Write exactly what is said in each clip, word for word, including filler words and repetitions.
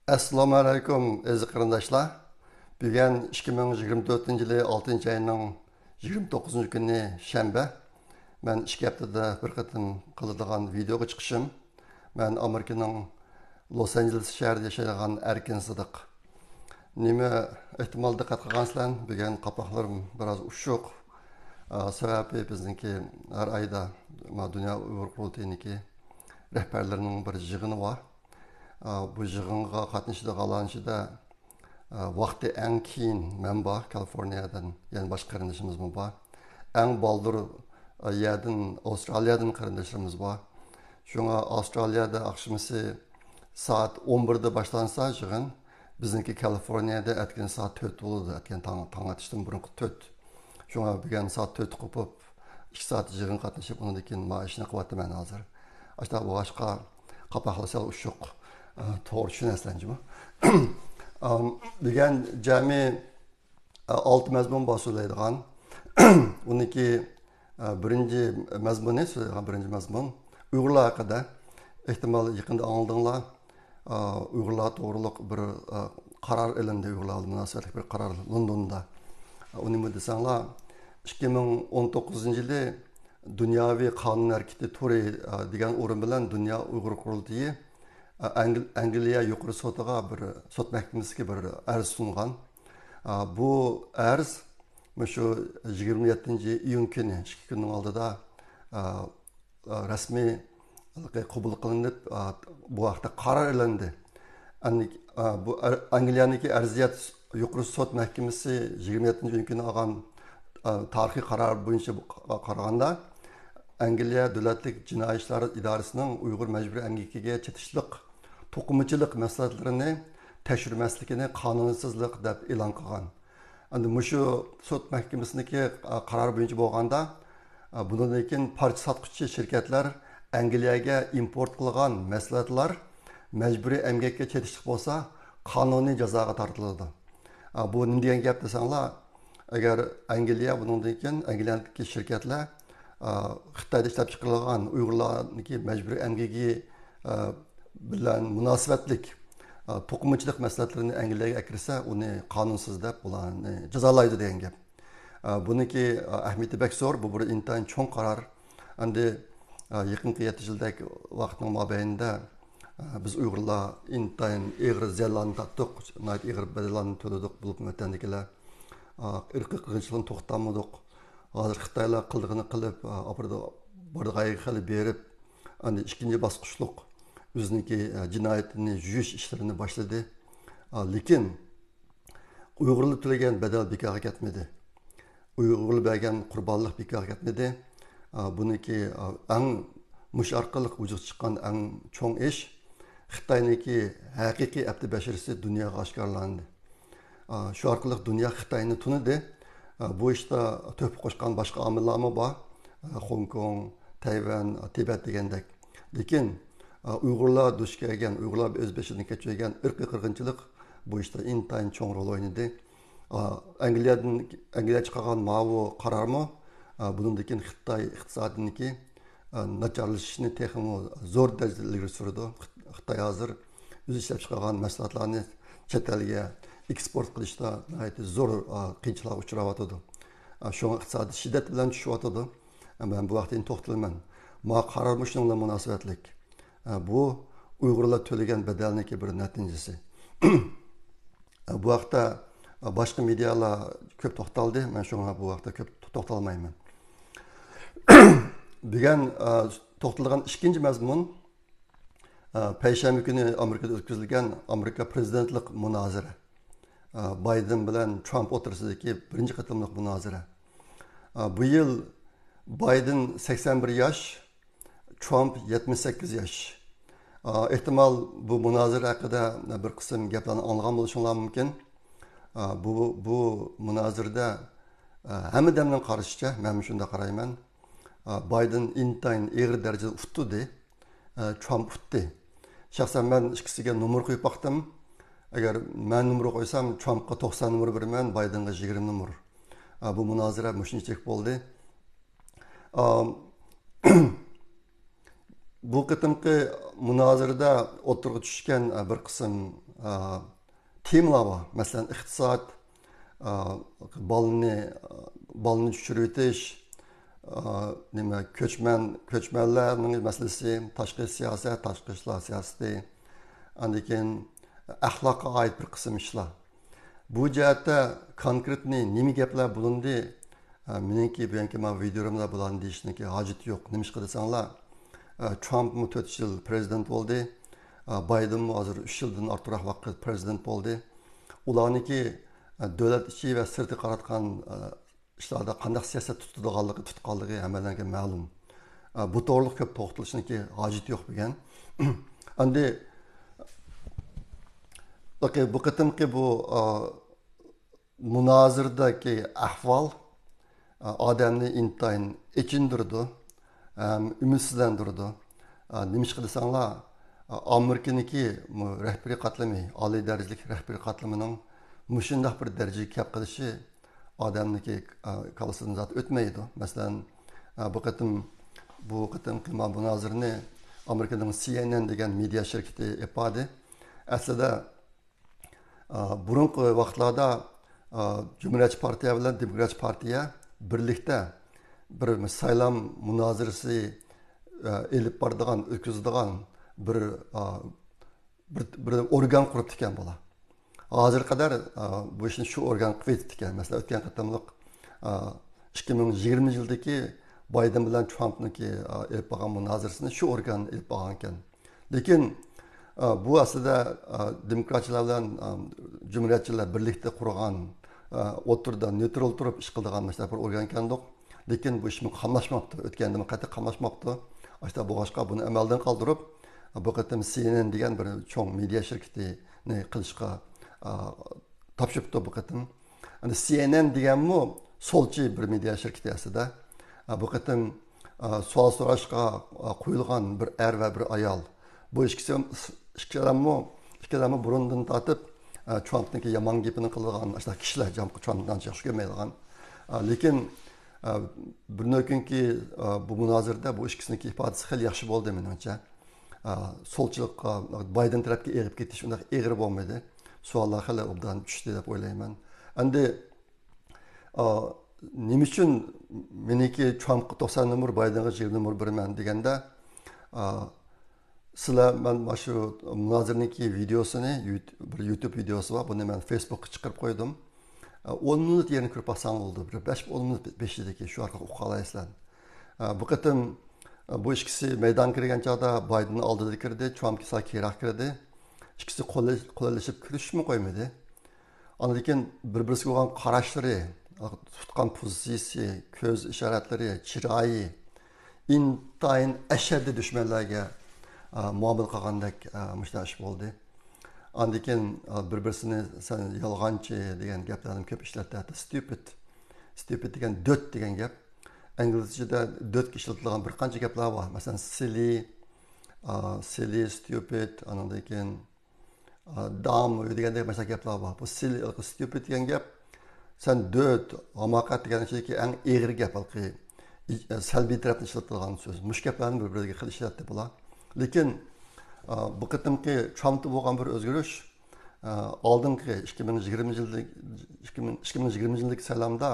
ئەسسالامۇ ئەلەيكۇم، ئەزىز قېرىنداشلار. بۈگۈن ئىككى مىڭ يىگىرمە تۆتىنچى يىلى ئالتىنچى ئاينىڭ يىگىرمە توققۇزىنچى كۈنى، شەنبە. مەن ئىككى ھەپتىدە بىر قېتىم قىلىدىغان ۋىدېئوغا چىقىشىم. مەن ئامېرىكىنىڭ لوس ئانژېلېس شەھىرىدە ياشايدىغان ئەركىن سىدىق. نېمە، ئېھتىمال دىققەت قىلغانسىلەر، بۈگۈن قاپاقلىرىم بىراز ئۇششۇق. ئا، سەۋەبى بىزنىڭكى ھەر ئايدا، ما، دۇنيا ئۇيغۇر قۇرۇلتىيىنىڭكى رەھبەرلىرىنىڭ بىر يىغىنى بار. ئا، بۇ يىغىنغا قاتنىشىدىغانلارنىڭ ئىچىدە، ئا، ۋاقتى ئەڭ كېيىن مەن بار، كالىفورنىيەدىن، يەنە باشقا قېرىندىشىمىزمۇ بار. ئەڭ بالدۇر، ئا، يەردىن، ئاۋسترالىيەدىن قېرىنداشلىرىمىز بار. شۇڭا ئاۋسترالىيەدە ئاخشىمىسى سائەت ئون بىردە باشلانسا يىغىن، بىزنىڭكى كالىفورنىيەدە ئەتىگەن سائەت تۆت بولىدۇ، ئەتىگەن تاڭ، تاڭ ئاتىشتىن بۇرۇنقى تۆت. شۇڭا بۈگۈن سائەت تۆت قوپۇپ، ئىككى سائەت يىغىن قاتنىشىپ، ئۇنىڭدىن كېيىن مانا ئىشنى قىلىۋاتىمەن ھازىر. ئاشۇنداق بولغاچقا، قاپاقلار سەل ئۇششۇق. ئە، توغرا چۈشىنەسىلەر جۇمۇ. ئام، بۈگۈن جەمئىي، ئە، ئالتە مەزمۇن بار سۆزلەيدىغان. ئۇنىڭكى، ئە، بىرىنچى مەزمۇنى، سۆزلەيدىغان بىرىنچى مەزمۇن ئۇيغۇرلار ھەققىدە. ئېھتىمال يېقىندا ئاڭلىدىڭلار. ئا، ئۇيغۇرلار توغرۇلۇق بىر، ئا، قارار ئېلىندى، ئۇيغۇرلار مۇناسىۋەتلىك بىر قارار لوندوندا. ئا، ئۇ نېمە دېسەڭلار، ئىككى مىڭ ئون توققۇزىنچى يىلى دۇنياۋى قانۇن ھەرىكىتى تورى، ئا، دېگەن ئورۇن بىلەن دۇنيا ئۇيغۇر قۇرۇلتىيى، ئا، ئەنگل-، ئەنگلىيە يۇقىرى سوتىغا بىر، سوت مەھكىمىسىگە بىر ئەرز سۇنغان. ئا، بۇ ئەرز مۇشۇ يىگىرمە يەتتىنچى ئىيۇن كۈنى، ئىككى كۈننىڭ ئالدىدا، ئا، رەسمىي قوبۇل قىلىنىپ، بۇ ھەقتە قارار ئېلىندى. ئەنگلىيەنىڭكى ئەرزىيەت يۇقىرى سوت مەھكىمىسى يىگىرمە يەتتىنچى ئىيۇن كۈنى ئالغان تارىخىي قارار بويىچە قارىغاندا، ئەنگلىيە دۆلەتلىك جىنايى ئىشلار ئىدارىسىنىڭ ئۇيغۇر مەجبۇرىي ئەمگىكىگە چېتىشلىق توقۇمىچىلىق مەسلىھەتلىرىنى تەكشۈرمەسلىكىنى قانۇنسىزلىق دەپ ئېلان قىلغان. ئەمدى مۇشۇ سوت مەھكىمىسىنىڭكى، ئا، قارارى بويىچە بولغاندا، ئا، بۇنىڭدىن كېيىن پارچە ساتقۇچى شىركەتلەر ئەنگلىيەگە ئىمپورت قىلغان مەھسۇلاتلار مەجبۇرىي ئەمگەككە چېتىشلىق بولسا، قانۇنىي جازاغا تارتىلىدۇ. ئا، بۇ نېمە دېگەن گەپ دېسەڭلار، ئەگەر ئەنگلىيە بۇنىڭدىن كېيىن، ئەنگلىيەدىكى شىركەتلەر، ئا، خىتايدا ئىشلەپ چىقىرىلغان ئۇيغۇرلارنىڭكى مەجبۇرىي ئەمگىكى، ئا، بىلەن مۇناسىۋەتلىك، ئا، توقۇمىچىلىق مەھسۇلاتلىرىنى ئەنگلىيەگە ئەكىرسە، ئۇنى قانۇنسىز دەپ ئۇلارنى جازالايدۇ دېگەن گەپ. ئا، بۇنىڭكى، ئا، ئەھمىيىتى بەك زور، بۇ بىر ئىنتايىن چوڭ قارار. ئەمدى، ئا، يېقىنقى يەتتە يىلدەك ۋاقىتنىڭ مابەينىدە، ئا، بىز ئۇيغۇرلار ئىنتايىن ئېغىر زىيانلارنى تارتتۇق، ناھايىتى ئېغىر بەدەللەرنى تۆلىدۇق، بولۇپمۇ ۋەتەندىكىلەر، ئا، ئىرقىي قىرغىنچىلىقنى توختاتمىدۇق. ھازىر خىتايلار قىلىدىغىنى قىلىپ، ئا، ئاپىرىدۇ، بارىدىغان يەرگە خېلى بېرىپ، ئەمدى ئىككىنچى باسقۇچلۇق ئۆزىنىڭكى، ئە، جىنايىتىنى يۇيۇش ئىشلىرىنى باشلىدى. ئا، لېكىن ئۇيغۇرلار تۆلىگەن بەدەل بىكارغا كەتمىدى. ئۇيغۇرلار بەرگەن قۇربانلىق بىكارغا كەتمىدى. ئا، بۇنىڭكى، ئا، ئەڭ مۇشۇ ئارقىلىق ۋۇجۇدقا چىققان ئەڭ چوڭ ئىش، خىتاينىڭكى ھەقىقىي ئەپتى بەشىرىسى دۇنياغا ئاشكارىلاندى. ئا، شۇ ئارقىلىق دۇنيا خىتاينى تونۇدى. ئا، بۇ ئىشتا تۆھپە قوشقان باشقا ئامىللارمۇ بار. ئا، خوڭكوڭ، تەيۋەن، تىبەت دېگەندەك. لېكىن، ئا، ئۇيغۇرلار دۇچ كەلگەن، ئۇيغۇرلار ئۆز بېشىدىن كەچۈرگەن ئىرقىي قىرغىنچىلىق بۇ ئىشتا ئىنتايىن چوڭ رول ئوينىدى. ئا، ئەنگلىيەدىن، ئەنگلىيە چىقارغان ماۋۇ قارارمۇ، ئا، بۇنىڭدىن كېيىن خىتاي ئىقتىسادىنىڭكى، ئا، ناچارلىشىشىنى تېخىمۇ زور دەرىجىدە ئىلگىرى سۈرىدۇ. خىتاي ھازىر ئۆزى ئىشلەپچىقارغان مەھسۇلاتلارنى چەت ئەلگە ئېكسپورت قىلىشتا ناھايىتى زور، ئا، قىيىنچىلىققا ئۇچراۋاتىدۇ. ئا، شۇڭا ئىقتىسادى شىددەت بىلەن چۈشۈۋاتىدۇ. ئا، مەن بۇ ۋاقىتتا يەنە توختىلىمەن. ما قارار مۇشۇنىڭ بىلەن مۇناسىۋەتلىك. ئا، بۇ ئۇيغۇرلار تۆلىگەن بەدەلنىڭكى بىر نەتىجىسى. ئا، بۇ ھەقتە، ئا، باشقا مېدىيالار كۆپ توختالدى. مەن شۇڭا بۇ ھەقتە كۆپ توختالمايمەن. بۈگۈن، ئا، توختىلىدىغان ئىككىنچى مەزمۇن، ئا، پەيشەنبە كۈنى ئامېرىكىدا ئۆتكۈزۈلگەن ئامېرىكا پرېزىدېنتلىق مۇنازىرە. ئا، بايدېن بىلەن ترامپ ئوتتۇرىسىدىكى بىرىنچى قېتىملىق مۇنازىرە. ئا، بۇ يىل بايدېن سەكسەن بىر ياش، ترامپ يەتمىش سەككىز ياش. ئا، ئېھتىمال بۇ مۇنازىرە ھەققىدە بىر قىسىم گەپلەرنى ئاڭلىغان بولۇشۇڭلار مۇمكىن. ئا، بۇ، بۇ مۇنازىرىدە، ئا، ھەممە ئادەمنىڭ قارىشىچە، مەنمۇ شۇنداق قارايمەن. ئا، بايدېن ئىنتايىن ئېغىر دەرىجىدە ئۇتتۇردى. ئا، ترامپ ئۇتتى. شەخسەن مەن ئىككىسىگە نومۇر قويۇپ باقتىم. ئەگەر مەن نومۇر قويسام، ترامپقا توقسان نومۇر بېرىمەن، بايدېنغا يىگىرمە نومۇر. ئا، بۇ مۇنازىرە مۇشۇنچىلىك بولدى. ئا، بۇ قېتىمقى مۇنازىرىدە ئوتتۇرىغا چۈشكەن، ئا، بىر قىسىم ئا، تېمىلار بار. مەسىلەن، ئىقتىساد، ئا، بالىنى، بالىنى چۈشۈرۈۋېتىش، ئا، نېمە، كۆچمەن، كۆچمەنلەرنىڭ مەسىلىسى، تاشقى سىياسەت، تاشقى ئىشلار سىياسىتى، ئاندىن كېيىن ئەخلاققا ئائىت بىر قىسىم ئىشلار. بۇ جەھەتتە كونكرېتنى نېمە گەپلەر بولۇندى؟ ئە، مېنىڭكى بۈگۈنكى مانا ۋىدىيومدا بۇلارنى دېيىشنىڭكى ھاجىتى يوق. نېمىشقا دېسەڭلار، ئە، ترامپمۇ تۆت يىل پرېزىدېنت بولدى. ئە، بايدېنمۇ ھازىر ئۈچ يىلدىن ئارتۇقراق ۋاقىت پرېزىدېنت بولدى. ئۇلارنىڭكى، ئە، دۆلەت ئىچى ۋە سىرتىغا قاراتقان، ئە، ئىشلاردا قانداق سىياسەت تۇتىدىغانلىقى، تۇتقانلىقى ھەممىلەرگە مەلۇم. ئە، بۇ توغرىلىق كۆپ توختىلىشنىڭكى ھاجىتى يوق بۈگۈن. ئەمدى، بۇ قېتىمقى بۇ، ئە، مۇنازىرىدىكى ئەھۋال، ئە، ئادەمنى ئىنتايىن ئېچىندۇرىدۇ ھەم ئۈمىدسىزلەندۈرىدۇ. ئە، نېمىشقا دېسەڭلار، ئە، ئامېرىكىنىڭكى مۇ-، رەھبىرىي قاتلىمى، ئالىي دەرىجىلىك رەھبىرىي قاتلىمىنىڭ مۇشۇنداق بىر دەرىجىگە كەپ قېلىشى ئادەمنىڭكى، ئە، كاللىسىدىن زادى ئۆتمەيدۇ. مەسىلەن، ئە، بۇ قېتىم، بۇ قېتىمقى ما-، مۇنازىرىنى ئامېرىكىنىڭ سى ئېن ئېن دېگەن مېدىيا شىركىتى ئېلىپ باردى. ئەسلىدە، ئا، بۇرۇنقى ۋاقىتلاردا، ئا، جۇمھۇرىيەتچى پارتىيە بىلەن دېموكراتچى پارتىيە بىرلىكتە بىر سايلام مۇنازىرىسى، ئا، ئېلىپ بارىدىغان، ئۆتكۈزىدىغان بىر، ئا، بىر، بىر ئورگان قۇرۇپتىكەن بۇلار. ھازىرغا قەدەر، ئا، بۇ ئىشنى شۇ ئورگان قىلىۋېتىپتىكەن. مەسىلەن، ئۆتكەن قېتىملىق، ئا، ئىككى مىڭ يىگىرمە يىلدىكى بايدېن بىلەن ترامپنىڭكى، ئا، ئېلىپ بارغان مۇنازىرىسىنى شۇ ئورگان ئېلىپ بارغانىكەن. لېكىن، ئا، بۇ ئەسلىدە، ئا، دېموكراتچىلار بىلەن، ئا، جۇمھۇرىيەتچىلەر بىرلىكتە قۇرغان، ئا، ئوتتۇرىدا نېيترال تۇرۇپ ئىش قىلىدىغان مۇشۇنداق بىر ئورگان ئىكەندۇق. لېكىن بۇ ئىشمۇ قاملاشماپتۇ. ئۆتكەندىمۇ قەتئىي قاملاشماپتۇ. ئاشۇنداق بولغاچقا بۇنى ئەمەلدىن قالدۇرۇپ، بۇ قېتىم سى ئېن ئېن دېگەن بىر چوڭ مېدىيا شىركىتىنى قىلىشقا، ئا، تاپشۇرۇپتۇ بۇ قېتىم. ئەمدى سى ئېن ئېن دېگەنمۇ سولچى بىر مېدىيا شىركىتى ئەسلىدە. ئا، بۇ قېتىم، ئا، سوئال سوراشقا، ئا، قويۇلغان بىر ئەر ۋە بىر ئايال. بۇ ئىككىسى، ئىككىلەنمۇ، ئىككىلەنمۇ بۇرۇندىن تارتىپ، ئا، ترامپنىڭكى يامان گېپىنى قىلىدىغان، ئاشۇنداق كىشىلەر، ترامپنى ئانچە ياخشى كۆرمەيدىغان. ئا، لېكىن، ئا، بىر كۈنكى، ئا، بۇ مۇنازىرىدە بۇ ئىككىسىنىڭكى ئىپادىسى خېلى ياخشى بولدى مېنىڭچە. ئا، سولچىلىققا، بايدېن تەرەپكە ئېغىپ كېتىش ئۇنداق ئېغىر بولمىدى. سوئاللار خېلى ئوبدان چۈشتى دەپ ئويلايمەن. ئەمدى، ئا، نېمە ئۈچۈن مېنىڭكى ترامپقا توقسان نومۇر، بايدېنغا يىگىرمە نومۇر بېرىمەن دېگەندە، ئا، سىلەر، مەن مانا شۇ مۇنازىرىنىڭكى ۋىدېئوسىنى، يۇت-، بىر يۇتۇب ۋىدېئوسى بار، بۇنى مەن فېيسبۇكقا چىقىرىپ قويدۇم. ئا، ئون مىنۇت يېرىنى كۆرۈپ باقساڭ بولىدۇ، بىر بەش ئون مىنۇت بېشىدىكى شۇ ئارقىلىق ئۇقالايسىلەر. ئا، بۇ قېتىم، ئا، بۇ ئىككىسى مەيدانغا كىرگەن چاغدا بايدېن ئالدىدا كىردى، ترامپ سەل كېيىنرەك كىردى. ئىككىسى قولى-، قوللىشىپ كۆرۈشۈپمۇ قويمىدى. ئاندىن كېيىن بىر-بىرسىگە بولغان قاراشلىرى، تۇتقان پوزىتسىيىسى، كۆز ئىشارەتلىرى، چىرايى ئىنتايىن ئەشەددىي دۈشمەنلەرگە، ئا، مۇئامىلە قىلغاندەك، ئا، مۇشۇنداق ئىش بولدى. ئاندىن كېيىن، ئا، بىر-بىرسىنى «سەن يالغانچى» دېگەن گەپلەرنى كۆپ ئىشلەتتى. ھەتتا stupid، stupid دېگەن دۆت دېگەن گەپ. ئىنگلىزچىدە دۆتكە ئىشلىتىلىدىغان بىر قانچە گەپلەر بار. مەسىلەن، silly، ئا، silly، stupid، ئاندىن كېيىن، ئا، دام دېگەندەك مەسىلەن گەپلەر بار. بۇ silly، stupid دېگەن گەپ، سەن دۆت، ھاماقەت دېگەن ئىچىدىكى ئەڭ ئېغىر گەپ، ھېلىقى، ئى-، سەلبىي تەرەپتىن ئىشلىتىلىدىغان سۆز. مۇشۇ گەپلەرنى بىر-بىرىگە خېلى ئىشلەتتى بۇلار. لېكىن، ئا، بۇ قېتىمقى ترامپتا بولغان بىر ئۆزگىرىش، ئا، ئالدىنقى ئىككى مىڭ يىگىرمە يىلدىكى، ئىككى مىڭ، ئىككى مىڭ يىگىرمە يىلدىكى سايلامدا،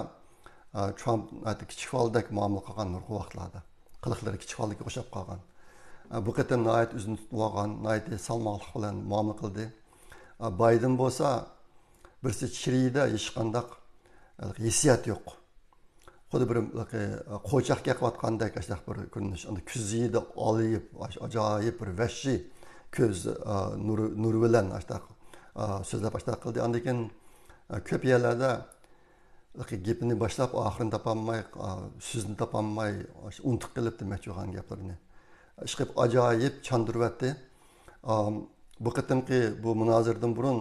ئا، ترامپ ناھايىتى كىچىك بالىدەك مۇئامىلە قىلغان نۇرغۇن ۋاقىتلاردا. قىلىقلىرى كىچىك بالىدىكىگە ئوخشاپ قالغان. ئا، بۇ قېتىم ناھايىتى ئۆزىنى تۇتۇۋالغان، ناھايىتى سالماقلىق بىلەن مۇئامىلە قىلدى. ئا، بايدېن بولسا بىرسى چىرىيدە، ھېچقانداق، ئە، ھېسسىيات يوق. خۇددى بىر، ئە، قوچاق قېقىۋاتقاندەك ئاشۇنداق بىر كۆرۈنۈش. ئەمدى كۆزى ئالىيىپ، ئاش-، ئاجايىپ بىر ۋەھشىي كۆز، ئە، نۇرى، نۇرى بىلەن ئاشۇنداق، ئە، سۆزلەپ ئاشۇنداق قىلدى. ئاندىن كېيىن، ئە، كۆپ يەرلەردە گېپىنى باشلاپ، ئاخىرىنى تاپالماي، ئا، سۆزىنى تاپالماي، ئۇنتۇپ قېلىپ دېمەكچى بولغان گەپلىرىنى. ئىشقىلىپ، ئاجايىپ چاندۇرۇۋەتتى. ئا، بۇ قېتىمقى بۇ مۇنازىرىدىن بۇرۇن،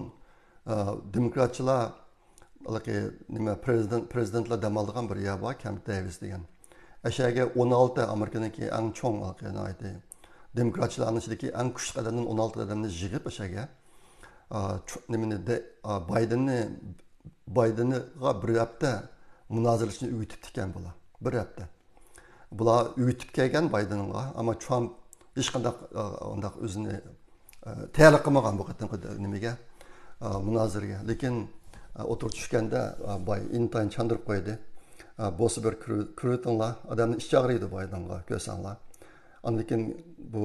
ئا، دېموكراتچىلار، ھېلىقى، نېمە، پرېزىدېنت، پرېزىدېنتلار دەم ئالىدىغان بىر يەر بار، كەمپ دېيۋىس دېگەن. ئەشەگە ئون ئالتە ئامېرىكىنىڭكى ئەڭ چوڭ، ھېلىقى، ناھايىتى دېموكراتچىلارنىڭ ئىچىدىكى ئەڭ كۈچلۈك ئادەمدىن ئون ئالتە ئادەمنى يىغىپ ئەشەگە، ئا، چو-، نېمىنى دە-، ئا، بايدېننى، بايدېنغا بىر ھەپتە مۇنازىرىلىشنى ئۆگىتىپتىكەن بۇلار. بىر ھەپتە. بۇلار ئۆگىتىپ كەلگەن بايدېنغا، ئەمما ترامپ ھېچقانداق، ئا، ئۇنداق ئۆزىنى، ئا، تەييارلىق قىلمىغان بۇ قېتىمقى نېمىگە. مۇنازىرىگە. لېكىن ئوتتۇرىغا چۈشكەندە باي ئىنتايىن چاندۇرۇپ قويدى. بولسا بىر كۆرۈۋېتىڭلار، ئادەمنىڭ ئىچى ئاغرىيدۇ بايدىنغا كۆرسەڭلار. ئاندىن بۇ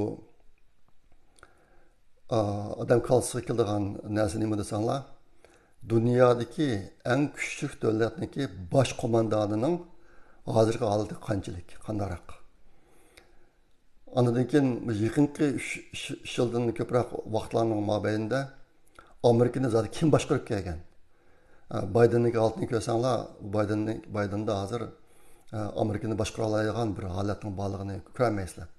ئادەم كاللىسىغا كېلىدىغان نەرسە نېمە دېسەڭلار، دۇنيادىكى ئەڭ كۈچلۈك دۆلەتنىڭكى باش قوماندانىنىڭ ھازىرقى ھالىتى قانچىلىك، قانداقراق؟ ئاندىن كېيىن يېقىنقى ئۈچ يىلدىن كۆپرەك ۋاقىتلارنىڭ مابەينىدە ئامېرىكىنى زادى كىم باشقۇرۇپ كەلگەن؟ بايدېننىڭ ھالىتىنى كۆرسەڭلار، بايدېننى بايدېندا ھازىر ئامېرىكىنى باشقۇرالايدىغان بىر ھالەتنىڭ بارلىقىنى كۆرەلمەيسىلەر.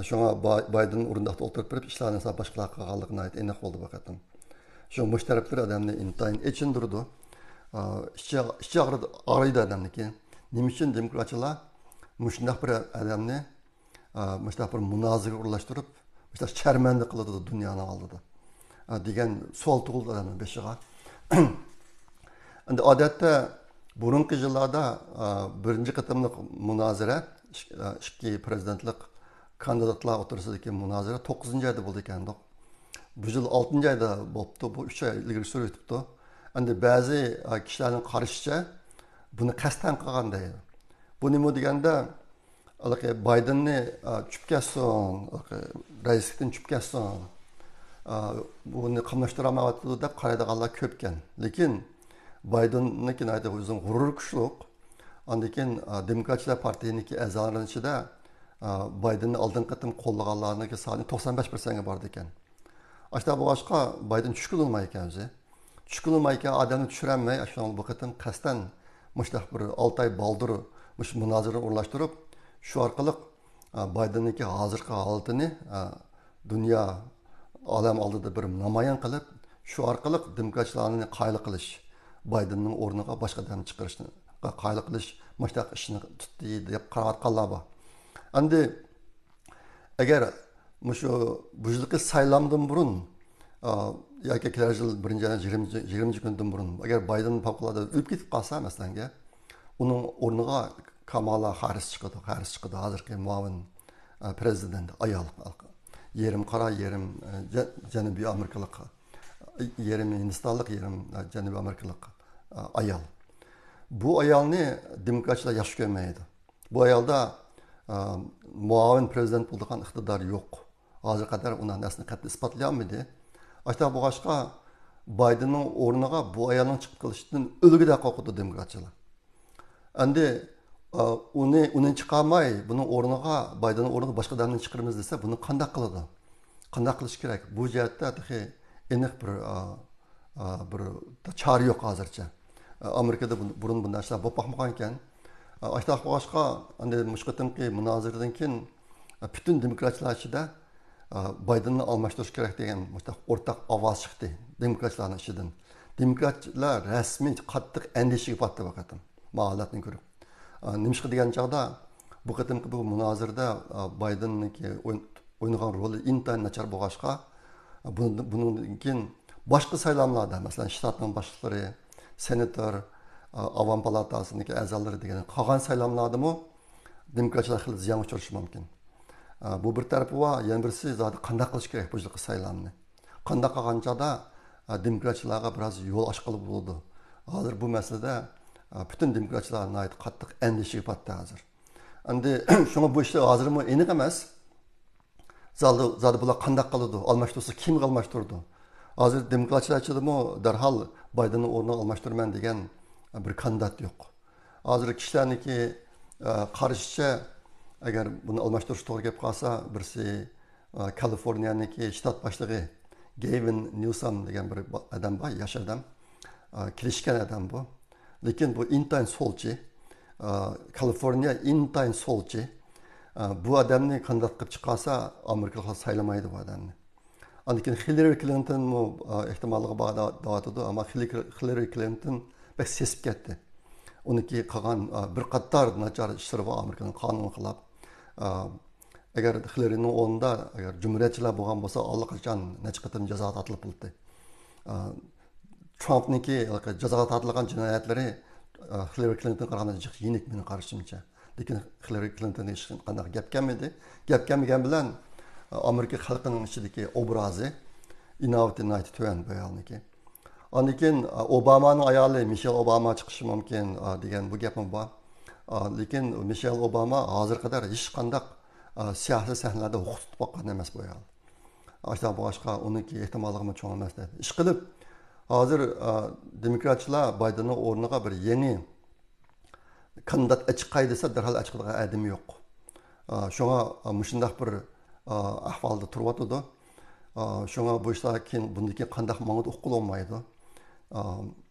شۇڭا بايدېن ئورۇندۇقتا ئولتۇرۇپ بېرىپ ئىشلارنى باشقىلار قىلغانلىقى ناھايىتى ئېنىق بولدى بۇ قېتىم. شۇ مۇشۇ تەرەپلىرى ئادەمنى ئىنتايىن ئېچىندۇرىدۇ. ئىچى ئىچى ئاغرىيدۇ ئادەمنىڭكى. نېمە ئۈچۈن دېموكراتچىلار مۇشۇنداق بىر ئادەمنى مۇشۇنداق بىر مۇنازىرىگە ئورۇنلاشتۇرۇپ، مۇشۇنداق شەرمەندە قىلىدۇ دۇنيانىڭ ئالدىدا دېگەن سوئال تۇغۇلدى ئادەمنىڭ بېشىغا. ئەمدى ئادەتتە بۇرۇنقى يىللاردا بىرىنچى قېتىملىق مۇنازىرە ئىككى پرېزىدېنتلىق كاندىداتلار ئوتتۇرىسىدىكى مۇنازىرە توققۇزىنچى ئايدا بولىدىكەن. بۇ يىل ئالتىنچى ئايدا بوپتۇ، بۇ ئۈچ ئاي ئىلگىرى سۈرۈۋېتىپتۇ. ئەمدى بەزى كىشىلەرنىڭ قارىشىچە بۇنى قەستەن قىلغان دەيدۇ. بۇ نېمە دېگەندە، ھېلىقى بايدېننى چۈشۈپ كەتسۇن، رەئىسلىكتىن چۈشۈپ كەتسۇن، بۇنى قاملاشتۇرالمايۋاتىدۇ دەپ قارايدىغانلار كۆپكەن. لېكىن بايدېننىڭكى ناھايىتى ئۆزىنىڭ غۇرۇرى كۈچلۈك. ئاندىن كېيىن دېموكراتچىلار پارتىيىنىڭكى ئەزالىرىنىڭ ئىچىدە بايدېننى ئالدىنقى قېتىم قوللىغانلارنىڭكى سانى توقسان بەش پىرسەنتكە بارىدىكەن. ئاشۇنداق بولغاچقا بايدېن چۈشكىلى بولمايدىكەن ئۆزى. چۈشكىلى بولمايدىكەن، ئادەمنى چۈشۈرەلمەي، ئاشۇنىڭ بۇ قېتىم قەستەن مۇشۇنداق بىر ئالتە ئاي بالدۇر مۇشۇ مۇنازىرىنى ئورۇنلاشتۇرۇپ، شۇ ئارقىلىق بايدېننىڭكى ھازىرقى ھالىتىنى دۇنيا ئالەم ئالدىدا بىر نامايان قىلىپ، شۇ ئارقىلىق دېموكراتچىلارنى قايىل قىلىش، بايدېننىڭ ئورنىغا باشقا ئادەم چىقىرىشقا قايىل قىلىش، مۇشۇنداق ئىشنى تۇتتى دەپ قاراۋاتقانلار بار. ئەمدى ئەگەر مۇشۇ بۇ يىلقى سايلامدىن بۇرۇن، ئا، ياكى كېلەر يىل بىرىنچى ئاينىڭ يىگىرمىنچى، يىگىرمىنچى كۈنىدىن بۇرۇن، ئەگەر بايدېن پەۋقۇلئاددە ئۆلۈپ كېتىپ قالسا، مەسىلەنگە، ئۇنىڭ ئورنىغا كامالا خاررىس چىقىدۇ، خاررىس چىقىدۇ، ھازىرقى مۇئاۋىن، ئا، پرېزىدېنت ئايال. يېرىم قارا، يېرىم، ئە، جە-، جەنۇبىي ئامېرىكىلىق، يېرىم ھىندىستانلىق، يېرىم، ئە، جەنۇبىي ئامېرىكىلىق، ئە، ئايال. بۇ ئايالنى دېموكراتچىلار ياخشى كۆرمەيدۇ. بۇ ئايالدا، ئە، مۇئاۋىن پرېزىدېنت بولىدىغان ئىقتىدار يوق. ھازىرغا قەدەر ئۇ نەرسىنى قەتئىي ئىسپاتلىيالمىدى. ئاشۇنداق بولغاچقا، بايدېننىڭ ئورنىغا بۇ ئايالنىڭ چىقىپ قېلىشىدىن ئۆلگۈدەك قورقىدۇ دېموكراتچىلار. ئەمدى، ئە، ئۇنى، ئۇنى چىقارماي، بۇنىڭ ئورنىغا، بايدېننىڭ ئورنىغا باشقا ئادەمنى چىقىرىمىز دېسە، بۇنى قانداق قىلىدۇ؟ قانداق قىلىش كېرەك؟ بۇ جەھەتتە تېخى ئېنىق بىر، ئا، ئا، بىر چارە يوق ھازىرچە. ئا، ئامېرىكىدا بۇ-، بۇرۇن بۇنداق ئىشلار بولۇپ باقمىغان ئىكەن. ئا، ئاشۇنداق بولغاچقا، ئەمدى مۇشۇ قېتىمقى مۇنازىرىدىن كېيىن، ئا، پۈتۈن دېموكراتچىلار ئىچىدە، ئا، بايدېننى ئالماشتۇرۇش كېرەك دېگەن مۇشۇنداق ئورتاق ئاۋاز چىقتى دېموكراتچىلارنىڭ ئىچىدىن. دېموكراتچىلار رەسمىي قاتتىق ئەندىشىگە پاتتى بۇ قېتىم، ما ھالەتنى كۆرۈپ. ئا، نېمىشقا دېگەن چاغدا، بۇ قېتىمقى بۇ مۇنازىرىدە، ئا، بايدېننىڭكى ئوين-، ئوينىغان رولى ئىنتايىن ناچار بولغاچقا، بۇنىڭ-، بۇنىڭدىن كېيىن باشقا سايلاملاردا، مەسىلەن، شتاتنىڭ باشلىقلىرى، سېناتور، ئاۋام پالاتاسىنىڭكى ئەزالىرى دېگەن قالغان سايلاملاردىمۇ دېموكراتچىلار خېلى زىيانغا ئۇچرىشى مۇمكىن. بۇ بىر تەرىپى بار، يەنە بىرسى زادى قانداق قىلىش كېرەك بۇ يىلقى سايلامنى؟ قانداق قىلغان چاغدا دېموكراتچىلارغا بىراز يول ئاچقىلى بولىدۇ؟ ھازىر بۇ مەسىلىدە پۈتۈن دېموكراتچىلار ناھايىتى قاتتىق ئەندىشىگە پاتتى ھازىر. ئەمدى شۇڭا بۇ ئىشلار ھازىرمۇ ئېنىق ئەمەس. زادى، زادى بۇلار قانداق قىلىدۇ؟ ئالماشتۇرسا كىمگە ئالماشتۇرىدۇ؟ ھازىر دېموكراتچىلار ئىچىدىمۇ دەرھال بايدېننىڭ ئورنىغا ئالماشتۇرىمەن دېگەن بىر كاندىدات يوق. ھازىر كىشىلەرنىڭكى، ئە، قارىشىچە، ئەگەر بۇنى ئالماشتۇرۇش توغرا كېلىپ قالسا، بىرسى، ئە، كالىفورنىيەنىڭكى شتات باشلىقى گېۋىن نيۇسام دېگەن بىر با-، ئادەم بار، ياش ئادەم. ئە، كېلىشكەن ئادەم بۇ. لېكىن بۇ ئىنتايىن سولچى. ئە، كالىفورنىيە ئىنتايىن سولچى. ئە، بۇ ئادەمنى كاندىدات قىلىپ چىقارسا، ئامېرىكىلىقلار سايلىمايدۇ بۇ ئادەمنى. ئاندىن كېيىن خىللېرى كلىنتونمۇ، ئا، ئېھتىماللىقى بار دە-، دەۋاتىدۇ، ئەمما خىللېرى، خىللېرى كلىنتون بەك سېسىپ كەتتى. ئۇنىڭكى قىلغان، ئا، بىر قاتار ناچار ئىشلىرى بار ئامېرىكىنىڭ قانۇنىغا خىلاپ. ئا، ئەگەر خىللېرىنىڭ ئورنىدا ئەگەر جۇمھۇرىيەتچىلەر بولغان بولسا، ئاللىقاچان نەچچە قېتىم جازاغا تارتىلىپ بولاتتى. ئا، ترامپنىڭكى جازاغا تارتىلغان جىنايەتلىرى، ئا، خىللېرى كلىنتونغا قارىغاندا جىق يېنىك مېنىڭ قارىشىمچە. لېكىن خىللېرى كلىنتوننىڭ ھېچقانداق گەپ كەلمىدى. گەپ كەلمىگەن بىلەن، ئامېرىكا خەلقىنىڭ ئىچىدىكى ئوبرازى ئىناۋىتى ناھايىتى تۆۋەن بۇ ئايالنىڭكى. ئاندىن كېيىن، ئا، ئوبامانىڭ ئايالى مىشېل ئوباما چىقىشى مۇمكىن، ئا، دېگەن بۇ گەپمۇ بار. ئا، لېكىن مىشېل ئوباما ھازىرغا قەدەر ھېچقانداق، ئا، سىياسىي سەھنىلەردە ھوقۇق تۇتۇپ باققان ئەمەس بۇ ئايال. ئاشۇنداق بولغاچقا ئۇنىڭكى ئېھتىماللىقىمۇ چوڭ ئەمەس دەيدۇ. ئىشقىلىپ، ھازىر، ئا، دېموكراتچىلار بايدېننىڭ ئورنىغا بىر يېڭى كاندىدات ئەچىقاي دېسە، دەرھال ئەچىقىدىغان ئادىمى يوق. ئا، شۇڭا، ئا، مۇشۇنداق بىر، ئا، ئەھۋالدا تۇرۇۋاتىدۇ. ئا، شۇڭا بۇ ئىشلار كېيىن، بۇندىن كېيىن قانداق ماڭىدۇ ئۇققىلى بولمايدۇ. ئا،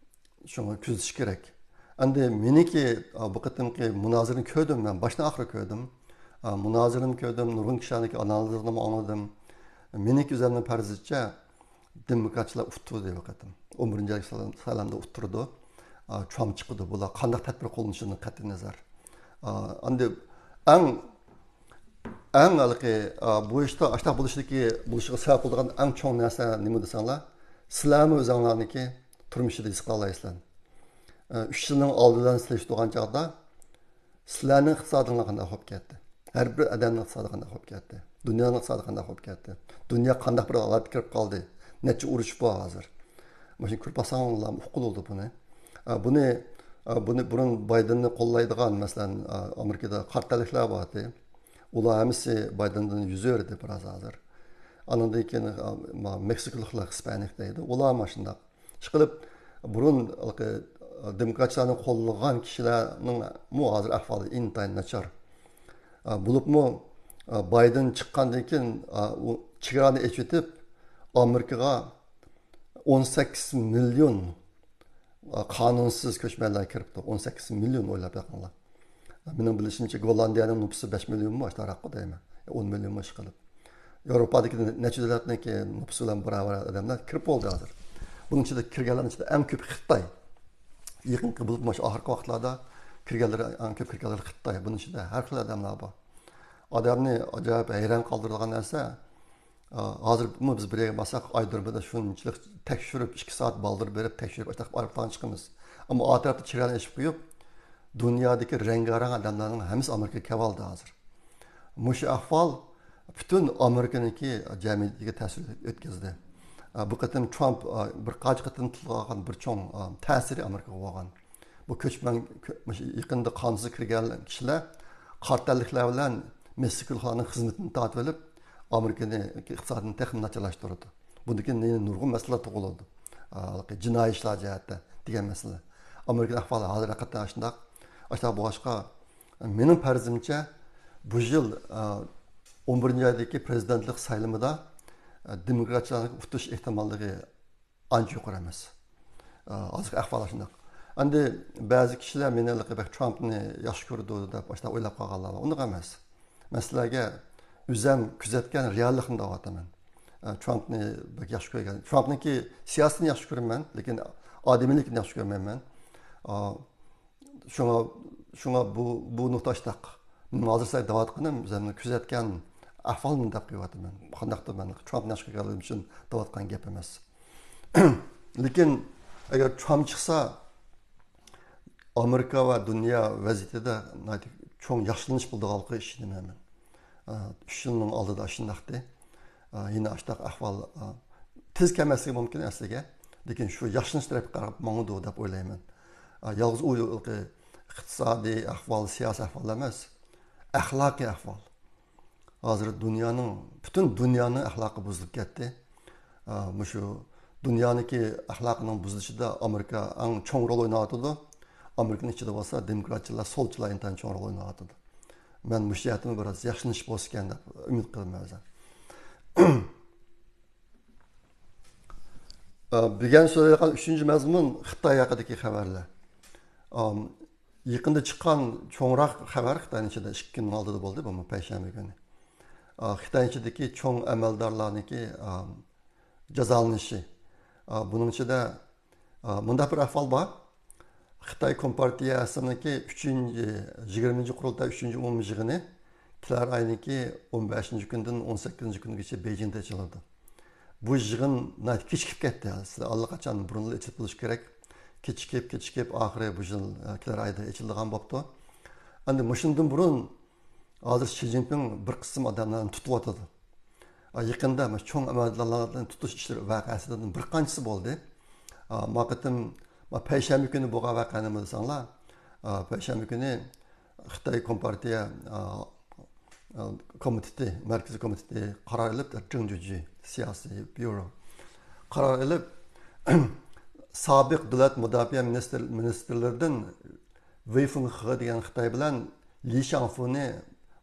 شۇڭا كۆزىتىش كېرەك. ئەمدى مېنىڭكى، ئا، بۇ قېتىمقى مۇنازىرىنى كۆردۈم مەن، باشتىن ئاخىرى كۆردۈم. ئا، مۇنازىرىنى كۆردۈم، نۇرغۇن كىشىلەرنىڭكى ئانالىزلىرىنىمۇ ئاڭلىدىم. مېنىڭكى ئۆزۈمنىڭ پەرىزىچە، دېموكراتچىلار ئۇتتۇردى بۇ قېتىم. ئون بىرىنچى سايلامدا ئۇتتۇردى. ئا، ترامپ چىقىدۇ. بۇلار قانداق تەدبىر قوللىنىشىدىن قەتئىينەزەر. ئا، ئەمدى ئەڭ، ئەڭ ھېلىقى، ئا، بۇ ئىشتا ئاشۇنداق بولۇشىدىكى، بولۇشىغا سەۋەب بولىدىغان ئەڭ چوڭ نەرسە نېمە دېسەڭلار، سىلەرمۇ ئۆزۈڭلارنىڭكى تۇرمۇشىدا ھېس قىلالايسىلەر. ئا، ئۈچ يىلنىڭ ئالدى بىلەن سېلىشتۇرغان چاغدا سىلەرنىڭ ئىقتىسادىڭلار قانداق بولۇپ كەتتى؟ ھەر بىر ئادەمنىڭ ئىقتىسادى قانداق بولۇپ كەتتى؟ دۇنيانىڭ ئىقتىسادى قانداق بولۇپ كەتتى؟ دۇنيا قانداق بىر ھالەتكە كىرىپ قالدى؟ نەچچە ئۇرۇش بار ھازىر. مۇشۇنى كۆرۈپ باقساڭلار ئۇققىلى بولىدۇ بۇنى. ئا، بۇنى، ئا، بۇنى بۇرۇن بايدېننى قوللايدىغان، مەسىلەن، ئا، ئامېرىكىدا قارا تەنلىكلەر بار ئىدى. ئۇلار ھەممىسى بايدېندىن يۈز ئۆرۈدى بىراز ھازىر. ئاندىن كېيىن، ئا، ما-، مېكسىكولۇقلار، خىسپانىك دەيدۇ. ئۇلار مانا شۇنداق. ئىشقىلىپ، بۇرۇن ھېلىقى دېموكراتچىلارنى قوللىغان كىشىلەرنىڭمۇ ھازىر ئەھۋالى ئىنتايىن ناچار. بولۇپمۇ بايدېن چىققاندىن كېيىن، ئۇ چېگرانى ئېچىۋېتىپ، ئامېرىكىغا ئون سەككىز مىليون قانۇنسىز كۆچمەنلەر كىرىپتۇ. ئون سەككىز مىليون، ئويلاپ بېقىڭلار. مېنىڭ بىلىشىمچە، گوللاندىيەنىڭ نوپۇسى بەش مىليونمۇ ئاشتاراققۇ دەيمەن. ئون مىليونمۇ ئىشقىلىپ. ياۋروپادىكى نەچچە دۆلەتنىڭكى نوپۇسى بىلەن باراۋەر ئادەملەر كىرىپ بولدى ھازىر. بۇنىڭ ئىچىدە كىرگەنلەرنىڭ ئىچىدە ئەڭ كۆپى خىتاي. يېقىنقى، بولۇپ مانا شۇ ئاخىرقى ۋاقىتلاردا كىرگەنلىرى، ئەڭ كۆپ كىرگەنلىرى خىتاي. بۇنىڭ ئىچىدە ھەر خىل ئادەملەر بار. ئادەمنى ئاجايىپ ھەيران قالدۇرىدىغان نەرسە، ئا، ھازىرمۇ بىز بىر يەرگە بارساق، ئايرودرومدا شۇنچىلىك تەكشۈرۈپ، ئىككى سائەت بالدۇر بېرىپ تەكشۈرۈپ، ئاشۇنداق ئايروپىلانغا چىقىمىز. ئەمما ئا تەرەپتە چېگرانى ئېچىپ قويۇپ، دۇنيادىكى رەڭگارەڭ ئادەملەرنىڭ ھەممىسى ئامېرىكىغا كېلىۋالدى ھازىر. مۇشۇ ئەھۋال پۈتۈن ئامېرىكىنىڭكى جەمئىيىتىگە تەسىر ئۆتكۈزدى. ئا، بۇ قېتىم ترامپ، ئا، بىر قانچە قېتىم تىلغا ئالغان بىر چوڭ، ئا، تەسىرى ئامېرىكىغا بولغان. بۇ كۆچمەن، كۆ-، مۇشۇ يېقىندا قانۇنسىز كىرگەن كىشىلەر قارا تەنلىكلەر بىلەن مېكسىكولۇقلارنىڭ خىزمىتىنى تارتىۋېلىپ، ئامېرىكىنى ئىقتىسادىنى تېخىمۇ ناچارلاشتۇرىدۇ. بۇندىن كېيىن يەنە نۇرغۇن مەسىلىلەر تۇغۇلىدۇ. ئا، جىنايى ئىشلار جەھەتتە دېگەن مەسىلە. ئامېرىكىنىڭ ئەھۋالى ھازىر ھەقىقەتەن ئاشۇنداق. ئاشۇنداق بولغاچقا، مېنىڭ پەرىزىمچە، بۇ يىل، ئا، ئون بىرىنچى ئايدىكى پرېزىدېنتلىق سايلىمىدا، ئا، دېموكراتچىلارنىڭ ئۇتۇش ئېھتىماللىقى ئانچە يۇقىرى ئەمەس. ئا، ھازىرقى ئەھۋال شۇنداق. ئەمدى بەزى كىشىلەر مېنى ھېلىقى بەك ترامپنى ياخشى كۆرىدۇ دەپ ئاشۇنداق ئويلاپ قالغانلار بار. ئۇنداق ئەمەس. مەن سىلەرگە ئۆزەم كۆزەتكەن رېئاللىقنى دەۋاتىمەن. ئا، ترامپنى بەك ياخشى كۆرگەن. ترامپنىڭكى سىياسىتىنى ياخشى كۆرىمەن، لېكىن ئادىمىيلىكىنى ياخشى كۆرمەيمەن. ئا، شۇڭا، شۇڭا بۇ، بۇ نۇقتا ئاشتاق. مەن ھازىر سىلەرگە دەۋاتقىنىم، ئۆزۈمنىڭ كۆزەتكەن ئەھۋالىمنى دەپ قويۇۋاتىمەن. قانداقتۇر مەن ترامپنى ياخشى كۆرگەنلىكىم ئۈچۈن دەۋاتقان گەپ ئەمەس. لېكىن ئەگەر ترامپ چىقسا، ئامېرىكا ۋە دۇنيا ۋەزىيىتىدە ناھايىتى چوڭ ياخشىلىنىش بولىدىغانلىقىغا ئىشىنىمەن مەن. ئا، ئۈچ يىلنىڭ ئالدىدا ئاشۇنداقتى. ئا، يەنە ئاشۇنداق ئەھۋال، ئا، تېز كەلمەسلىكى مۇمكىن ئەسلىگە. لېكىن شۇ ياخشىلىنىش تەرەپكە قاراپ ماڭىدۇ دەپ ئويلايمەن. ئا، يالغۇز ئۇ ئىقتىسادىي ئەھۋال، سىياسىي ئەھۋال ئەمەس، ئەخلاقىي ئەھۋال. ھازىر دۇنيانىڭ، پۈتۈن دۇنيانىڭ ئەخلاقى بۇزۇلۇپ كەتتى. ئا، مۇشۇ دۇنيانىڭكى ئەخلاقىنىڭ بۇزۇلۇشىدا ئامېرىكا ئەڭ چوڭ رول ئويناۋاتىدۇ. ئامېرىكىنىڭ ئىچىدە بولسا دېموكراتچىلار، سولچىلار ئىنتايىن چوڭ رول ئويناۋاتىدۇ. مەن مۇشۇ جەھەتتىمۇ بىراز ياخشىلىنىش بولسىكەن دەپ ئۈمىد قىلىمەن ئۆزۈم. ئا، بۈگۈن سۆزلەيدىغان ئۈچىنچى مەزمۇن خىتاي ھەققىدىكى خەۋەرلەر. ئام، يېقىندا چىققان چوڭراق خەۋەر خىتاينىڭ ئىچىدە ئىككى كۈننىڭ ئالدىدا بولدى، بۇمۇ پەيشەنبە كۈنى. ئا، خىتاينىڭ ئىچىدىكى چوڭ ئەمەلدارلارنىڭكى، ئام، جازالىنىشى. ئا، بۇنىڭ ئىچىدە، ئا، مۇنداق بىر ئەھۋال بار. خىتاي كومپارتىيەسىنىڭكى ئۈچىنچى، يىگىرمىنچى قۇرۇلتاي ئۈچىنچى ئومۇميىغىنى كېلەر ئاينىڭكى ئون بەشىنچى كۈنىدىن ئون سەككىزىنچى كۈنىگىچە بېيجىڭدا ئېچىلىدۇ. بۇ يىغىن ناھايىتى كېچىكىپ كەتتى. ئەسلى ئاللىقاچان بۇرۇنلا ئېچىلىپ بولۇشى كېرەك. كېچىكىپ، كېچىكىپ، ئاخىرى بۇ يىل، ئە، كېلەر ئايدا ئېچىلىدىغان بوپتۇ. ئەمدى مۇشۇندىن بۇرۇن ھازىر شى جىنپىڭ بىر قىسىم ئادەملەرنى تۇتۇۋاتىدۇ. يېقىندا مۇشۇ چوڭ ئەمەلدارلارنى تۇتۇش ئىشلىرى ۋەقەسىدىن بىر قانچىسى بولدى. ما قېتىم، ما پەيشەنبە كۈنى بولغان ۋەقە نېمە دېسەڭلار، پەيشەنبە كۈنى خىتاي كومپارتىيە كومىتېتى، مەركىزىي كومىتېتى قارار ئېلىپ، جىڭجۈجى سىياسىي بيۇرو قارار ئېلىپ، سابىق دۆلەت مۇداپىئە مىنىستىر، مىنىستىرلىرىدىن ۋېي فېڭخې دېگەن خىتاي بىلەن لى شاڭفۇنى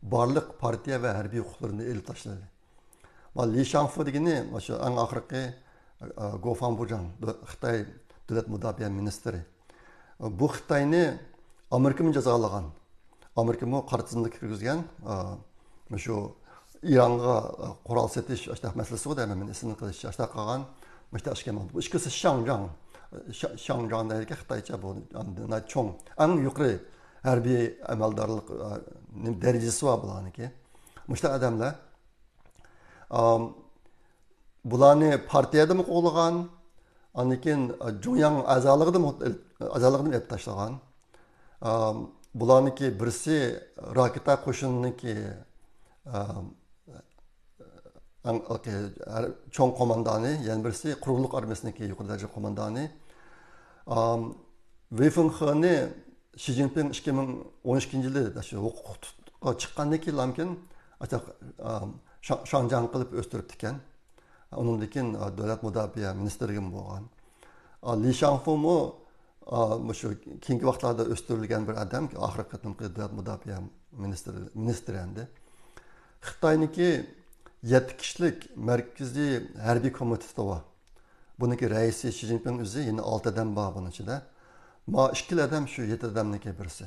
بارلىق پارتىيە ۋە ھەربىي ھوقۇقلىرىنى ئېلىپ تاشلىدى. ما لى شاڭفۇ دېگىنى مۇشۇ ئەڭ ئاخىرقى، ئە، گوفاڭ بۇجاڭ، دۆ-، خىتاي دۆلەت مۇداپىئە مىنىستىرى. بۇ خىتاينى ئامېرىكىمۇ جازالىغان. ئامېرىكىمۇ قارا تىزىملىققا كىرگۈزگەن، ئە، مۇشۇ ئىرانغا، ئە، قورال سېتىش، ئاشتاق مەسىلىسى بار دەيمەن، مېنى ئېسىمدىن قىلىش، ئاشتاق قالغان مۇشتاق ئىش كەلمىدى. بۇ ئىككىسى شاڭجاڭ، شا-، شاڭجاڭ دەيدىكەن خىتايچە بۇ، ناھايىتى چوڭ، ئەڭ يۇقىرى ھەربىي ئەمەلدارلىق، ئە، نېمە، دەرىجىسى بار بۇلارنىڭكى. مۇشۇنداق ئادەملەر. ئام، بۇلارنى پارتىيەدىمۇ قوغلىغان، ئاندىن كېيىن، ئە، جۇڭياڭ ئەزالىقىدىمۇ، ئەزالىقىدىمۇ ئېلىپ تاشلىغان. ئام، بۇلارنىڭكى بىرسى راكېتا قوشۇنىنىڭكى، ئام، ئەڭ، ئوكەي، ھەر، چوڭ قوماندانى، يەنە بىرسى قۇرۇقلۇق ئارمىيەسىنىڭكى يۇقىرى دەرىجە قوماندانى. ئام، ۋېي فېڭخېنى شى جىنپىڭ ئىككى مىڭ ئون ئىككىنچى يىلى شۇ ھوقۇق تۇتقا چىققاندىن كېيىنلامكىن، ئاشۇ، ئام، شاڭ-، شاڭجاڭ قىلىپ ئۆستۈرۈپتىكەن. ئۇنىڭدىن كېيىن، ئا، دۆلەت مۇداپىئە مىنىستىرلىكىمۇ بولغان. ئا، لى شاڭفۇمۇ، ئا، مۇشۇ كېيىنكى ۋاقىتلاردا ئۆستۈرۈلگەن بىر ئادەم، ئاخىرقى قېتىمقى دۆلەت مۇداپىئە مىنىستىرى، مىنىستىرى ئەمدى. خىتاينىڭكى يەتتە كىشىلىك مەركىزىي ھەربىي كومىتېتى بار. بۇنىڭكى رەئىسى شى جىنپىڭ ئۆزى، يەنە ئالتە ئادەم بار بۇنىڭ ئىچىدە. ما ئىككىلا ئادەم شۇ يەتتە ئادەمنىڭكى بىرسى.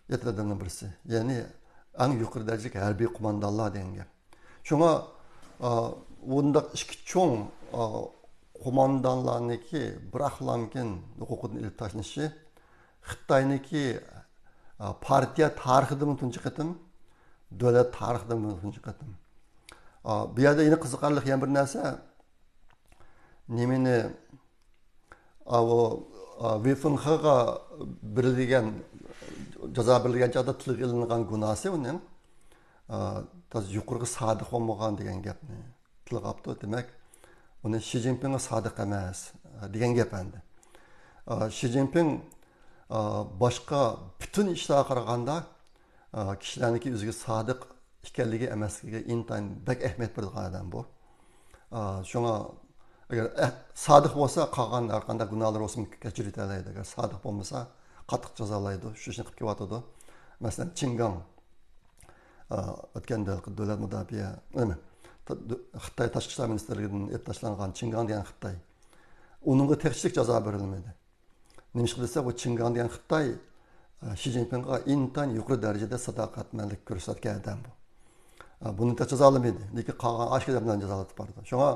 يەتتە ئادەمنىڭ بىرسى. يەنى ئەڭ يۇقىرى دەرىجىلىك ھەربىي قوماندانلار دېگەن گەپ. شۇڭا، ئا، بۇنداق ئىككى چوڭ، ئا، قوماندانلارنىڭكى بىراقلامكىن ھوقۇقىدىن ئېلىپ تاشلىنىشى خىتاينىڭكى، ئا، پارتىيە تارىخىدىمۇ تۇنجى قېتىم، دۆلەت تارىخىدىمۇ تۇنجى قېتىم. ئا، بۇ يەردە يەنە قىزىقارلىق يەنە بىر نەرسە، نېمىنى، ئاۋۇ، ئا، ۋېي فېڭخېغا بېرىلگەن، جازا بېرىلگەن چاغدا تىلغا ئېلىنغان گۇناھسى ئۇنىڭ، ئا، تازا يۇقىرىغا سادىق بولمىغان دېگەن گەپنى تىلغا ئاپتۇ. دېمەك، ئۇنى شى جىنپىڭغا سادىق ئەمەس، ئا، دېگەن گەپ ئەمدى. ئا، شى جىنپىڭ، ئا، باشقا پۈتۈن ئىشلارغا قارىغاندا، ئا، كىشىلەرنىڭكى ئۆزىگە سادىق ئىكەنلىكى ئەمەسلىكىگە ئىنتايىن بەك ئەھمىيەت بېرىدىغان ئادەم بۇ. ئا، شۇڭا ئەگەر ئەھ-، سادىق بولسا، قالغان ھەر قانداق گۇناھلار بولسىمۇ كەچۈرۈۋېتەلەيدۇ. ئەگەر سادىق بولمىسا، قاتتىق جازالايدۇ. شۇ ئىشنى قىلىپ كېلىۋاتىدۇ. مەسىلەن، چىڭگاڭ، ئا، ئۆتكەندە دۆلەت مۇداپىئە، نېمە، تا-، دۆ-، خىتاي تاشقى ئىشلار مىنىستىرلىكىدىن ئېلىپ تاشلانغان چىڭگاڭ دېگەن خىتاي. ئۇنىڭغا تېخىچىلىك جازا بېرىلمىدى. نېمىشقا دېسە، بۇ چىڭگاڭ دېگەن خىتاي، ئە، شى جىنپىڭغا ئىنتايىن يۇقىرى دەرىجىدە ساداقەتمەنلىك كۆرسەتكەن ئادەم بۇ. ئە، بۇنى تېخى جازالىمىدى. لېكىن قالغان ئاشۇ ئادەملەرنى جازالاپ بارىدۇ. شۇڭا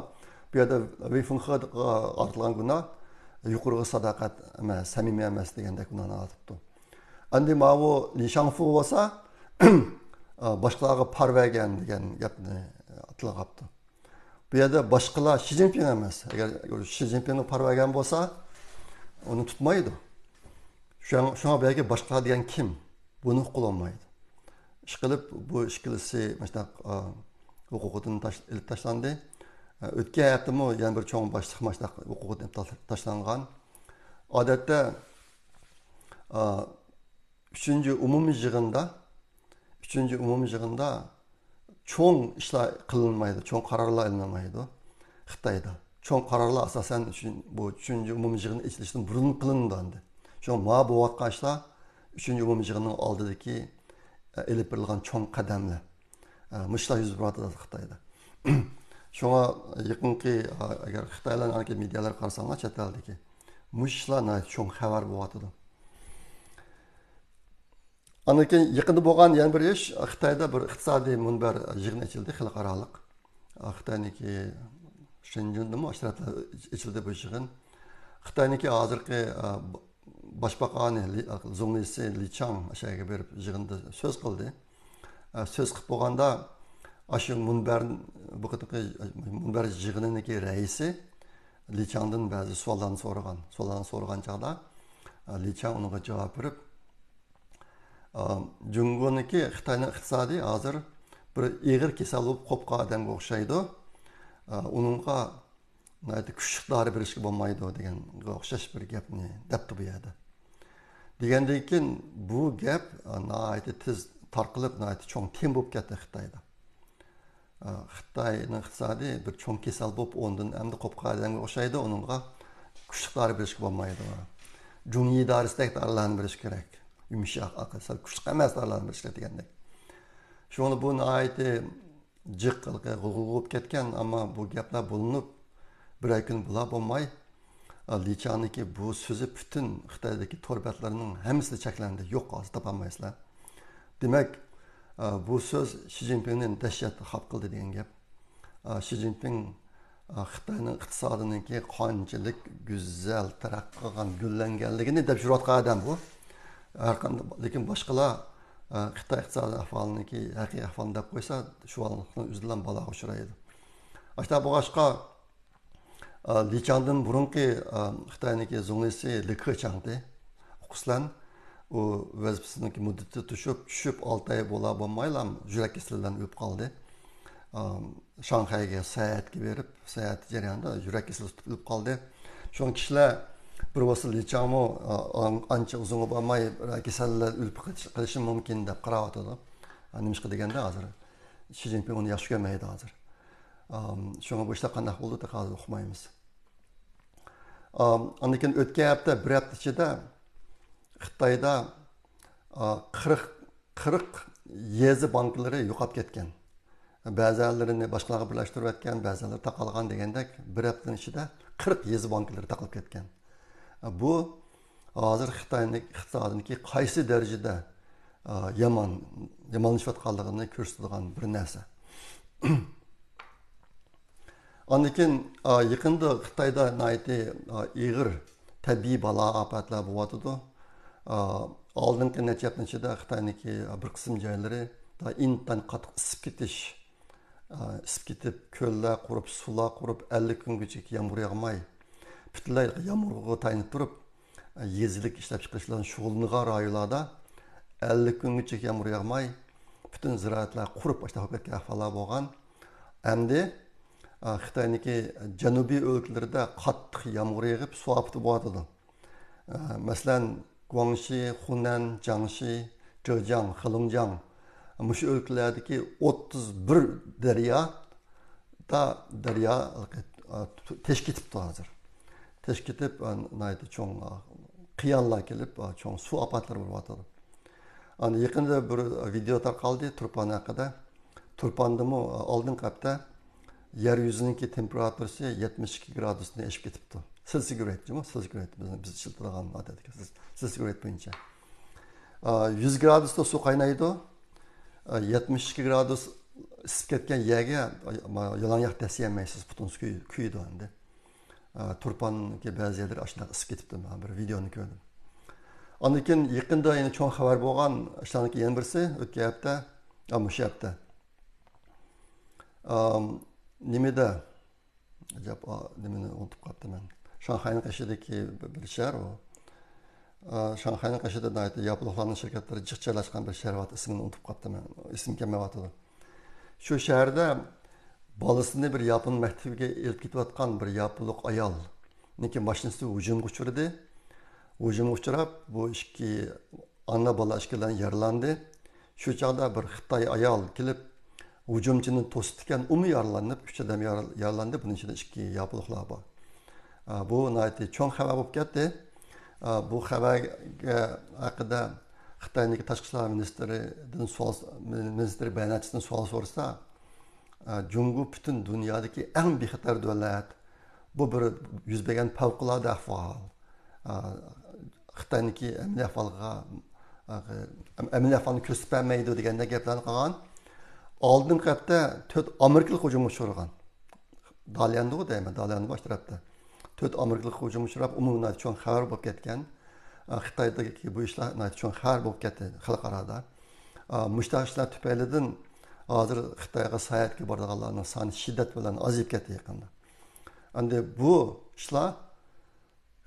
بۇ يەردە ۋېي فېڭخېغا ئارتىلغان گۇناھ يۇقىرىغا ساداقەت ئەمەس، سەمىمىي ئەمەس دېگەندەك گۇناھنى ئارتىپتۇ. ئەمدى ماۋۇ لى شاڭفۇ بولسا، ئە، باشقىلارغا پار بەرگەن دېگەن گەپنى تىلغا ئاپتۇ. بۇ يەردە باشقىلار شى جىنپىڭ ئەمەس. ئەگەر شى جىنپىڭغا پار بەرگەن بولسا، ئۇنى تۇتمايدۇ. شۇڭ-، شۇڭا بۇ يەرگە باشقىلار دېگەن كىم؟ بۇنى ئۇققىلى بولمايدۇ. ئىشقىلىپ، بۇ ئىككىلىسى مۇشۇنداق، ئا، ھوقۇقىدىن تاش-، ئېلىپ تاشلاندى. ئا، ئۆتكەن ھەپتىمۇ يەنە بىر چوڭ باشلىق مۇشۇنداق ھوقۇقىدىن ئېلىپ تاش-، تاشلانغان. ئادەتتە، ئا، ئۈچىنچى ئومۇمىي يىغىندا، ئۈچىنچى ئومۇمىي يىغىندا چوڭ ئىشلار قىلىنمايدۇ، چوڭ قارارلار ئېلىنمايدۇ خىتايدا. چوڭ قارارلار ئاساسەن ئۈچۈن-، بۇ ئۈچىنچى ئومۇمىي يىغىن ئېچىلىشتىن بۇرۇن قىلىنىدۇ ئەمدى. شۇڭا ماۋۇ بولۇۋاتقان ئىشلار ئۈچىنچى ئومۇمىي يىغىننىڭ ئالدىدىكى، ئە، ئېلىپ بېرىلغان چوڭ قەدەملەر. ئە، مۇشۇ ئىشلار يۈز بېرىۋاتىدۇ خىتايدا. شۇڭا يېقىنقى، ئە، ئەگەر خىتايلارنىڭكى مېدىيالارغا قارىساڭلار، چەت ئەلدىكى، مۇشۇ ئىشلار ناھايىتى چوڭ خەۋەر بولۇۋاتىدۇ. ئاندىن كېيىن يېقىندا بولغان يەنە بىر ئىش، خىتايدا بىر ئىقتىسادىي مۇنبەر يىغىنى ئېچىلدى، خەلقئارالىق. خىتاينىڭكى شېنجېندىمۇ ئاشۇ تەرەپتە ئېچىلدى بۇ يىغىن. خىتاينىڭكى ھازىرقى، باشباقانى لى-، زۇڭلىسى لى چاڭ ئاشۇ يەرگە بېرىپ يىغىندا سۆز قىلدى. سۆز قىلىپ بولغاندا، ئاشۇ مۇنبەر، بۇ قېتىمقى مۇنبەر يىغىنىنىڭكى رەئىسى لى چاڭدىن بەزى سوئاللارنى سورىغان. سوئاللارنى سورىغان چاغدا، لى چاڭ ئۇنىڭغا جاۋاب بېرىپ، ئا، جۇڭگونىڭكى، خىتاينىڭ ئىقتىسادى ھازىر بىر ئېغىر كېسەل بولۇپ قوپقان ئادەمگە ئوخشايدۇ. ئۇنىڭغا ناھايىتى كۈچلۈك دارى بېرىشكە بولمايدۇ دېگەنگە ئوخشاش بىر گەپنى دەپتۇ بۇ يەردە. دېگەندىن كېيىن بۇ گەپ ناھايىتى تېز تارقىلىپ، ناھايىتى چوڭ تېما بولۇپ كەتتى خىتايدا. خىتاينىڭ ئىقتىسادى بىر چوڭ كېسەل بولۇپ، ئۇنىڭدىن ئەمدى قوپقان ئادەمگە ئوخشايدۇ، ئۇنىڭغا كۈچلۈك دارى بېرىشكە بولمايدۇ. جۇڭيى دارىسىدەك دارىلارنى بېرىش كېرەك. يۇمشاق، سەل كۈچلۈك ئەمەس دارىلارنى بېرىش كېرەك دېگەندەك. شۇڭا بۇ ناھايىتى جىق ھېلىقى غۇلغۇلا بولۇپ كەتكەن، ئەمما بۇ گەپلەر بولۇنۇپ، بىرەر كۈن بولا بولماي، لى چاڭنىڭكى بۇ سۆزى پۈتۈن خىتايدىكى تور بەتلىرىنىڭ ھەممىسىدە چەكلەندى. يوق، ھازىر تاپالمايسىلەر. دېمەك، بۇ سۆز شى جىنپىڭنى دەھشەت خاپا قىلدى دېگەن گەپ. شى جىنپىڭ خىتاينىڭ ئىقتىسادىنىڭكى قانچىلىك گۈزەل تەرەققىي قىلغان، گۈللەنگەنلىكىنى دەپ يۈرۈۋاتقان ئادەم بۇ. ھەرقانداق، لېكىن باشقىلار خىتاي ئىقتىسادىي ئەھۋالىنىڭكى ھەقىقىي ئەھۋالىنى دەپ قويسا، شۇ ئۆزىلا بالاغا ئۇچرايدۇ. ئاشۇنداق بولغاچقا، لى چاڭدىن بۇرۇنقى خىتاينىڭكى زۇڭلىسى لى كېچاڭ، ئۇقىسىلەن، ئۇ ۋەزىپىسىنىڭكى مۇددىتى توشۇپ، چۈشۈپ ئالتە ئاي بولا بولمايلا يۈرەك كېسىلى بىلەن ئۆلۈپ قالدى. شاڭخەيگە ساياھەتكە بېرىپ، ساياھەت جەريانىدا يۈرەك كېسىلى تۇتۇپ ئۆلۈپ قالدى. شۇڭا كىشىلەر بىر بولسا لى چاڭمۇ ئانچە ئۇزۇنغا بارماي كېسەللەر ئۆلۈپ قېلىشى مۇمكىن دەپ قاراۋاتىدۇ. نېمىشقا دېگەندە، ھازىر شى جىنپىڭ ئۇنى ياخشى كۆرمەيدۇ ھازىر. شۇڭا بۇ ئىشلار قانداق بولدى، تېخى ھازىر ئۇقمايمىز. ئاندىن كېيىن ئۆتكەن ھەپتە، بىر ھەپتە ئىچىدە خىتايدا، ئا، قىرىق، قىرىق يېزا بانكىلىرى يوقاپ كەتكەن. بەزەنلىرىنى باشقىلارغا بىرلەشتۈرۈۋەتكەن، بەزەنلىرى تاقالغان دېگەندەك، بىر ھەپتىنىڭ ئىچىدە قىرىق يېزا بانكىلىرى تاقىلىپ كەتكەن. بۇ ھازىر خىتاينىڭ ئىقتىسادىنىڭكى قايسى دەرىجىدە، ئا، يامان، يامانلىشىۋاتقانلىقىنى كۆرسىتىدىغان بىر نەرسە. ئاندىن كېيىن، ئا، يېقىندا خىتايدا ناھايىتى، ئا، ئېغىر تەبىئىي بالا ئاپەتلەر بولۇۋاتىدۇ. ئا، ئالدىنقى نەچچە ھەپتىنىڭ ئىچىدە خىتاينىڭكى بىر قىسىم جايلىرى دا ئىنتايىن قاتتىق ئىسسىپ كېتىش، ئا، ئىسسىپ كېتىپ، كۆللەر قۇرۇپ، سۇلار قۇرۇپ، ئەللىك كۈنگىچە يامغۇر ياغماي، پۈتۈنلەي يامغۇرغا تايىنىپ تۇرۇپ، يېزىلىك ئىشلەپچىقىرىش بىلەن شۇغۇللىنىدىغان رايونلاردا ئەللىك كۈنگىچە يامغۇر ياغماي، پۈتۈن زىرائەتلەر قۇرۇپ، ئاشۇنداق بولۇپ كەتكەن ئەھۋاللار بولغان. ئەمدى، ئا، خىتاينىڭكى جەنۇبىي ئۆلكىلىرىدە قاتتىق يامغۇر يېغىپ، سۇ ئاپىتى بولۇۋاتىدۇ. ئا، مەسىلەن، گۇاڭشى، خۇنەن، جياڭشى، جېجياڭ، خېلۇڭجياڭ، مۇشۇ ئۆلكىلەردىكى ئوتتۇز بىر دەريا، تا دەريا، ئا، تېشىپ كېتىپتۇ ھازىر. تېشىپ كېتىپ، ئا، ناھايىتى چوڭ، ئا، قىيانلار كېلىپ، ئا، چوڭ سۇ ئاپەتلىرى بولۇۋاتىدۇ. ئاندىن يېقىندا بىر ۋىدېئو تارقالدى تۇرپان ھەققىدە. تۇرپاندىمۇ، ئا، ئالدىنقى ھەپتە يەر يۈزىنىڭكى تېمپېراتۇرىسى يەتمىش ئىككى گرادۇستىن ئېشىپ كېتىپتۇ. سېلسىي گرېد، جۇمۇ، سېلسىي گرېد، بىز، بىز ئىشلىتىدىغان ئادەتتىكى سېلسىي گرېد بويىچە. ئا، يۈز گرادۇستا سۇ قاينايدۇ. ئا، يەتمىش ئىككى گرادۇس ئىسسىپ كەتكەن يەرگە، ئا، يالاڭياق دەسسىيەلمەيسىز، پۇتىڭىز كۆي-، كۆيىدۇ ئەمدى. ئا، تۇرپاندىكى بەزى يەرلىرى ئاشۇنداق ئىسسىپ كېتىپتۇ. مەن بىر ۋىدېونى كۆردۈم. ئاندىن كېيىن يېقىندا يەنە چوڭ خەۋەر بولغان ئىشلاردىكى يەنە بىرسى، ئۆتكەن ھەپتە، ئا، مۇشۇ ھەپتە. ئام، نېمىدە؟ ئەجەب، ئا، نېمىنى ئۇنتۇپ قاپتىمەن. شاڭخەينىڭ قېشىدىكى بىر، بىر شەھەر ئۇ. ئا، شاڭخەينىڭ قېشىدا ناھايىتى ياپونلۇقلارنىڭ شىركەتلىرى جىق جايلاشقان بىر شەھەر بار، ئىسمىنى ئۇنتۇپ قاپتىمەن. ئېسىمگە كەلمەيۋاتىدۇ. شۇ شەھەردە بالىسىنى بىر ياپون مەكتىپىگە ئېلىپ كېتىۋاتقان بىر ياپونلۇق ئايالنىڭكى ماشىنىسى ھۇجۇمغا ئۇچرىدى. ھۇجۇمغا ئۇچراپ، بۇ ئىككى ئانا بالا ئىككىلەن يارىلاندى. شۇ چاغدا بىر خىتاي ئايال كېلىپ، ھۇجۇمچىنى توسۇپتىكەن، ئۇمۇ يارىلىنىپ، ئۈچ ئادەم يارا-، يارىلاندى. بۇنىڭ ئىچىدە ئىككى ياپونلۇقلار بار. ئا، بۇ ناھايىتى چوڭ خەۋەر بولۇپ كەتتى. ئا، بۇ خەۋەرگە ھەققىدە خىتاينىڭكى تاشقى ئىشلار مىنىستىرىدىن سوئال، مىنىستىر بەياناتچىسىدىن سوئال سورىسا، ئا، جۇڭگو پۈتۈن دۇنيادىكى ئەڭ بىخەتەر دۆلەت. بۇ بىر يۈز بەرگەن پەۋقۇلئاددە ئەھۋال. ئا، خىتاينىڭكى ئەمەلىي ئەھۋالغا، ئا، ئەمەلىي ئەھۋالنى كۆرسىتىپ بەرمەيدۇ دېگەندەك گەپلەرنى قىلغان. ئالدىنقى ھەپتە تۆت ئامېرىكىلىق ھۇجۇمغا ئۇچرىغان. داليەندىغۇ دەيمەن، داليەندىغۇ ئاشۇ تەرەپتە. تۆت ئامېرىكىلىق ھۇجۇمغا ئۇچراپ، ئومۇمەن چوڭ خەۋەر بولۇپ كەتكەن. ئا، خىتايدىكى بۇ ئىشلار ناھايىتى چوڭ خەۋەر بولۇپ كەتتى خەلقئارادا. ئا، مۇشۇنداق ئىشلار تۈپەيلىدىن ھازىر خىتايغا ساياھەتكە بارىدىغانلارنىڭ سانى شىددەت بىلەن ئازىيىپ كەتتى يېقىندا. ئەمدى بۇ ئىشلار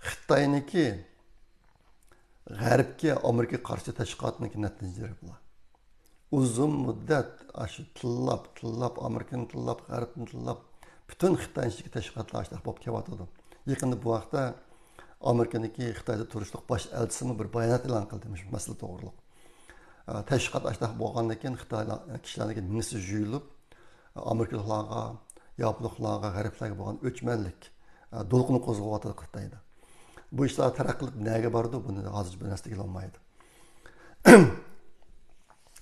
خىتاينىڭكى غەربكە، ئامېرىكىغا قارشى تەشۋىقاتنىڭكى نەتىجىلىرى بۇلار. ئۇزۇن مۇددەت ئاشۇ تىللاپ، تىللاپ، ئامېرىكىنى تىللاپ، غەربنى تىللاپ، پۈتۈن خىتاينىڭ ئىچىدىكى تەشۋىقاتلار ئاشۇنداق بولۇپ كېلىۋاتىدۇ. يېقىندا بۇ ھەقتە ئامېرىكىنىڭكى خىتايدا تۇرۇشلۇق باش ئەلچىسىمۇ بىر بايانات ئېلان قىلدى مۇشۇ مەسىلە توغرۇلۇق. ئە، تەشۋىقات ئاشۇنداق بولغاندىن كېيىن خىتايلار، كىشىلەرنىڭكى مېڭىسى جۇيۇلۇپ، ئامېرىكىلىقلارغا، ياپونلۇقلارغا، غەربلەرگە بولغان ئۆچمەنلىك، ئە، دولقۇنى قوزغىۋاتىدۇ خىتايدا. بۇ ئىشلار تەرەققىي قىلىپ نەگە بارىدۇ، بۇنى ھازىر بىر نەرسە دېگىلى بولمايدۇ.